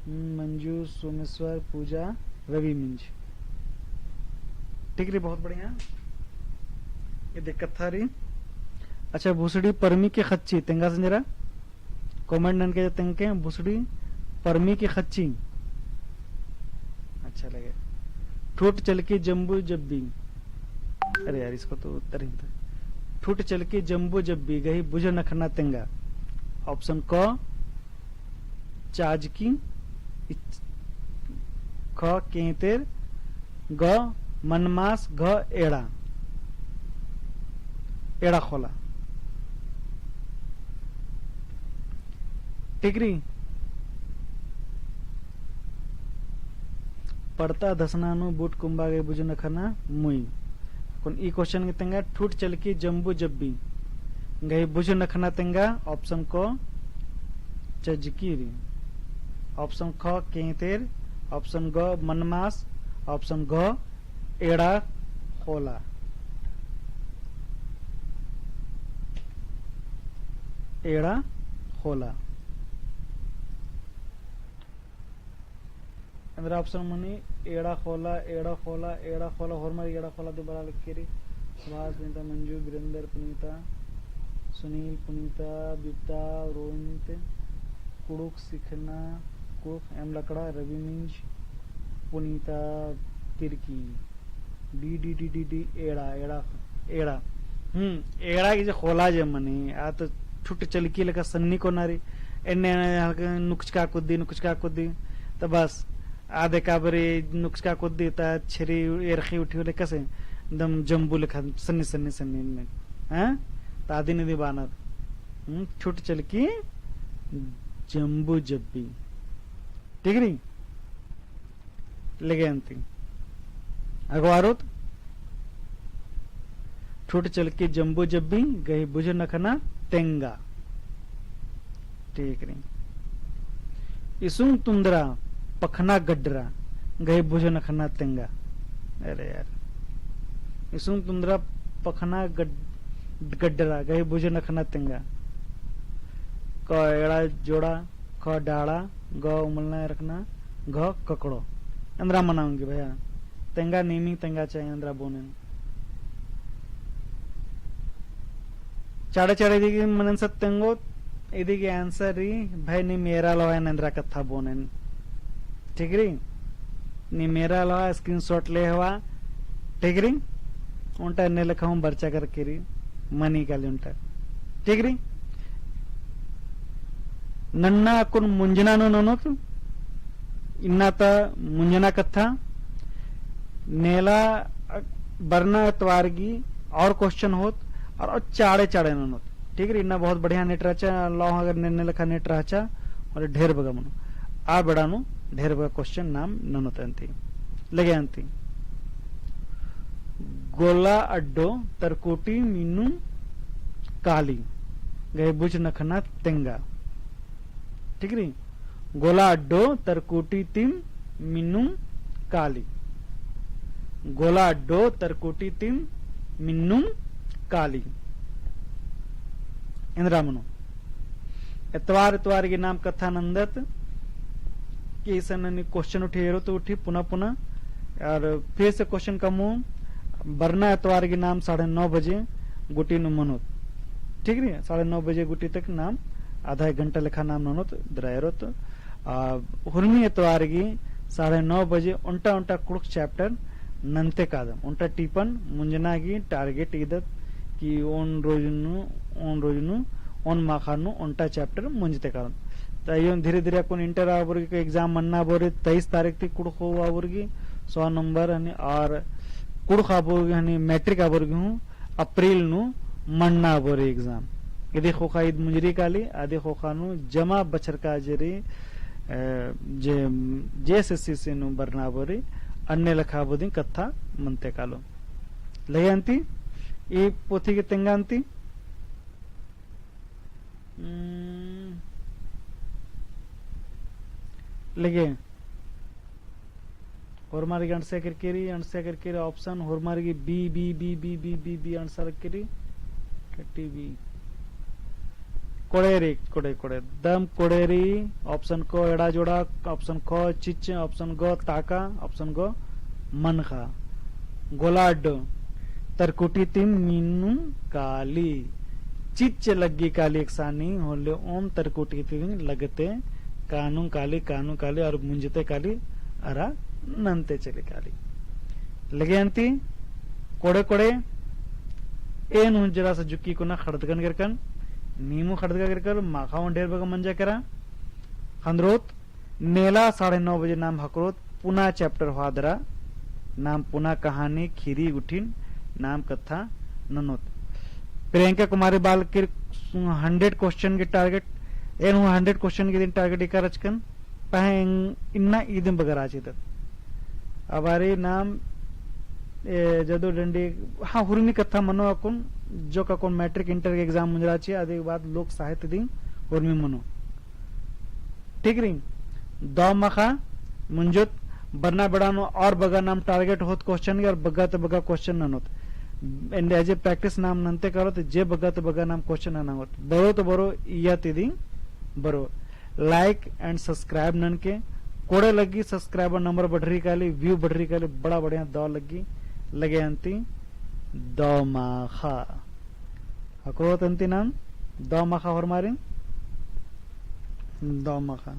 हम्म, मंजू, सोमेश्वर, पूजा, रवि मिंज। ठीक रई, बहुत बढ़िया। ये दिक्कत था रई। अच्छा, भुसड़ी परमी के खच्ची, तेंगा संजरा? Comment ननके जे तेंगके, भुसड़ी परमी के खच्ची। अच्छा लगे। ठुट चलकी जम्बू जब्बी। अरे यार, इसको तो उत्तर ही था। ठुट चलकी जम्बू जब्बी, गही बुझ नखना तेंगा। Option क, चाजकी, इच-, ख, केंतेर, ग, मनमास, घ, एड़ा, एड़ा खोला। ठीक रई। पड़ता धसना नू बूट कुम्बा गही बुझ नखना मुई। अक्कुन ई question के तेंगा, ठुट चलकी जम्बू जब्बी गही बुझ नखना तेंगा। Option क चजकी रई, option ख केंतेर, option ग मनमास, option घ एड़ा खोला। एड़ा खोला। एन्दरा option मनी एड़ा खोला, एड़ा खोला, एड़ा खोला, होरमर एड़ा खोला दे बड़ा लिख के रई। सुभाष, पुनीता, मंजू, बिरेंदर, पुनीता, सुनील, पुनीता, बिप्ता, रोहित, कुड़ुख सिखना, Kurukh M Lakra, Ravi Minz, Punita Tirkey. D, D, D, D, D, एड़ा, एड़ा, एड़ा। हम्म, एड़ा की जे खोला जे मनी, आ तो ठुट चलकी लेखा सन्नी कोना रई। एन्ने, एन्ने हल्का नुकचका कुद्दी, नुकचका कुद्दी। तो बस, आदे का बरी नुकचका कुद्दी, ता छेरी एरखी उठी होले कसे, एकदम जम्बू लेखा सन्नी, सन्नी, सन्नी में। हाँ? तो आदि निदी बानर। हम्म, ठुट चलकी जम्बू जब्बी। ठीक रई? लगे अन्ती। अगवारोत ठुट चलकी जम्बू जब्बी गही बुझ नखना तेंगा। ठीक रई। इसुंग तुंदरा पखना गड्डरा गही बुझ नखना तेंगा। अरे यार। इसुंग तुंदरा पखना गड-, गड्डरा गही बुझ नखना तेंगा। क एड़ा जोड़ा, ख डाड़ा, ग उमलना एरखना, घ ककड़ो। एन्दरा मना ओंगी भैया। तेंगा नीम ही तेंगा चाहे एन्दरा बोनेन। चाड़े चाड़े इदी गे मनन सत तेंगोत, इदी गे answer रई, भाई नीम एरा लवा एन एन्दरा कत्था बोनेन। ठीक रई? नीम एरा लवा screenshot ले हवा, ठीक रई? ओन्टा एन्ने लेखा हूँ बरचा करके रई, मनी काली ओन्टा। ठीक रई? नन्ना अक्कुन मुंजना नू ननोत, इन्ना ता मुंजना कत्था, नेला बरना एतवार गी और question होत, और चाड़े चाड़े ननोत। ठीक रई, इन्ना बहुत बढ़िया net रहचा, लौ अगर ने-, एन्ने लेखा net रहचा, और ढेर बग्गे मनो। आ बेड़ा नू ढेर बग्गे question नाम ननोत अन्ती। लगे अन्ती। गोला अड्डो तरकोटी मिन्नुम काली। गही बुझ नखना तेंगा। ठीक रई? गोला अड्डो तरकोटी तिम मिन्नुम काली। गोला अड्डो तरकोटी तिम मिन्नुम काली। एन्दरा मनो। एतवार, एतवार गी नाम कत्था नन्दत कि इसन ननी question उठी एरोत उठी पुना पुना। और फिर से question कमो, बरना एतवार गी नाम साढ़े नौ बजे गुटी नू मनोत। ठीक रई? साढ़े नौ बजे गुटी तक नाम आधा एक घंटा लेखा नाम ननोत, एन्दरा एरोत। आ, हुरमी एतवार गी साढ़े नौ बजे ओन्टा ओन्टा कुँड़ुख़ chapter नन्ते कादम। ओन्टा टीपन मुंजना गी target ईदत कि ओन रोज नू, ओन रोज नू, ओन माखा नू ओन्टा chapter मुंजते कादम। त अइय्योन धीरे धीरे अक्कुन inter आबोर गी exam मन्ना आबोर गी, तेईस तारीख ती कुँड़ुख़ आबोर गी सौ number हनी, और कुँड़ुख़ आबोर गी हनी matric आबोर गी हूँ April नू मन्ना आबोर गी exam। इदी ख़ोख़ा ईद मुंजरी काली, अदी ख़ोख़ा नू जमा बछरका जे रई, अ, जे, जे JSSC नू बरना आबोर गी, अन्ने लेखा आबोर गी कत्था मनते कालो। लगे अन्ती, ई पोथी गे तेंगा अन्ती। हम्म, लगे। होरमर गी अंड़सा केरकी रई, अंड़सा केरकी रई option, होरमर गी B, B, B, B, B, B, B अंड़सा केरकी रई। टीवी। कोड़ेरी, कोड़े, कोड़े। दम कोड़ेरी, option क एड़ा जोड़ा, option ख चिच्च, option ग ताका, option ग मनखा। गोलाड, तरकुटी तिम मीनुम काली। चिच्च लग्गी काली एकसानी, होले ओम तरकुटी तिम लगते कानुम काली, कानुम काली, और मुंजते काली, अरा नन्ते चली काली। लगे अन्ती, कोड़े कोड़े, एन हूँ जरा सा जुक्की कुना खड़दकन केरकन, नीमू खड़दका केरकन, माखा हूँ ढेर बग्गे मंजा केरा। खंदरोत, नेला साढ़े नौ बजे नाम हकरोत, पुना chapter होआ दरा, नाम पुना कहानी खीरी गुट्ठिन, नाम कत्था ननोत। प्रियंका कुमारी बाल के hundred question के target, एन हूँ hundred question के दिन target इका रहचकन, पहें इन्ना इदिम बग्गे रहचकत। अबारी नाम, ए, जदो डंडी, हाँ, हुरमी कत्था मनो अक्कुन, जो का अक्कुन matric inter के exam मुंजरा ची, अदी बाद लोक साहित्य दिम हुरमी मनो। ठीक रई? दौ माखा मुंजुत, बरना बेड़ा नू और बग्गे नाम target होत question के और बग्गे ती बग्गे question ननोत। एन्ने जे practice नाम नन्ते करोत, जे बग्गे ती बग्गे नाम question ननोत। बरो तो बरो, इया ती दिम बरो। Like and subscribe ननके, कोड़े लग्गी subscriber number बढ़री काली, view बढ़री काली, बड़ा बढ़िया दौ लग्गी, लगे अन्ती दौ माखा। हकरोत अन्ती नाम दौ माखा होरमारिन, दौ माखा।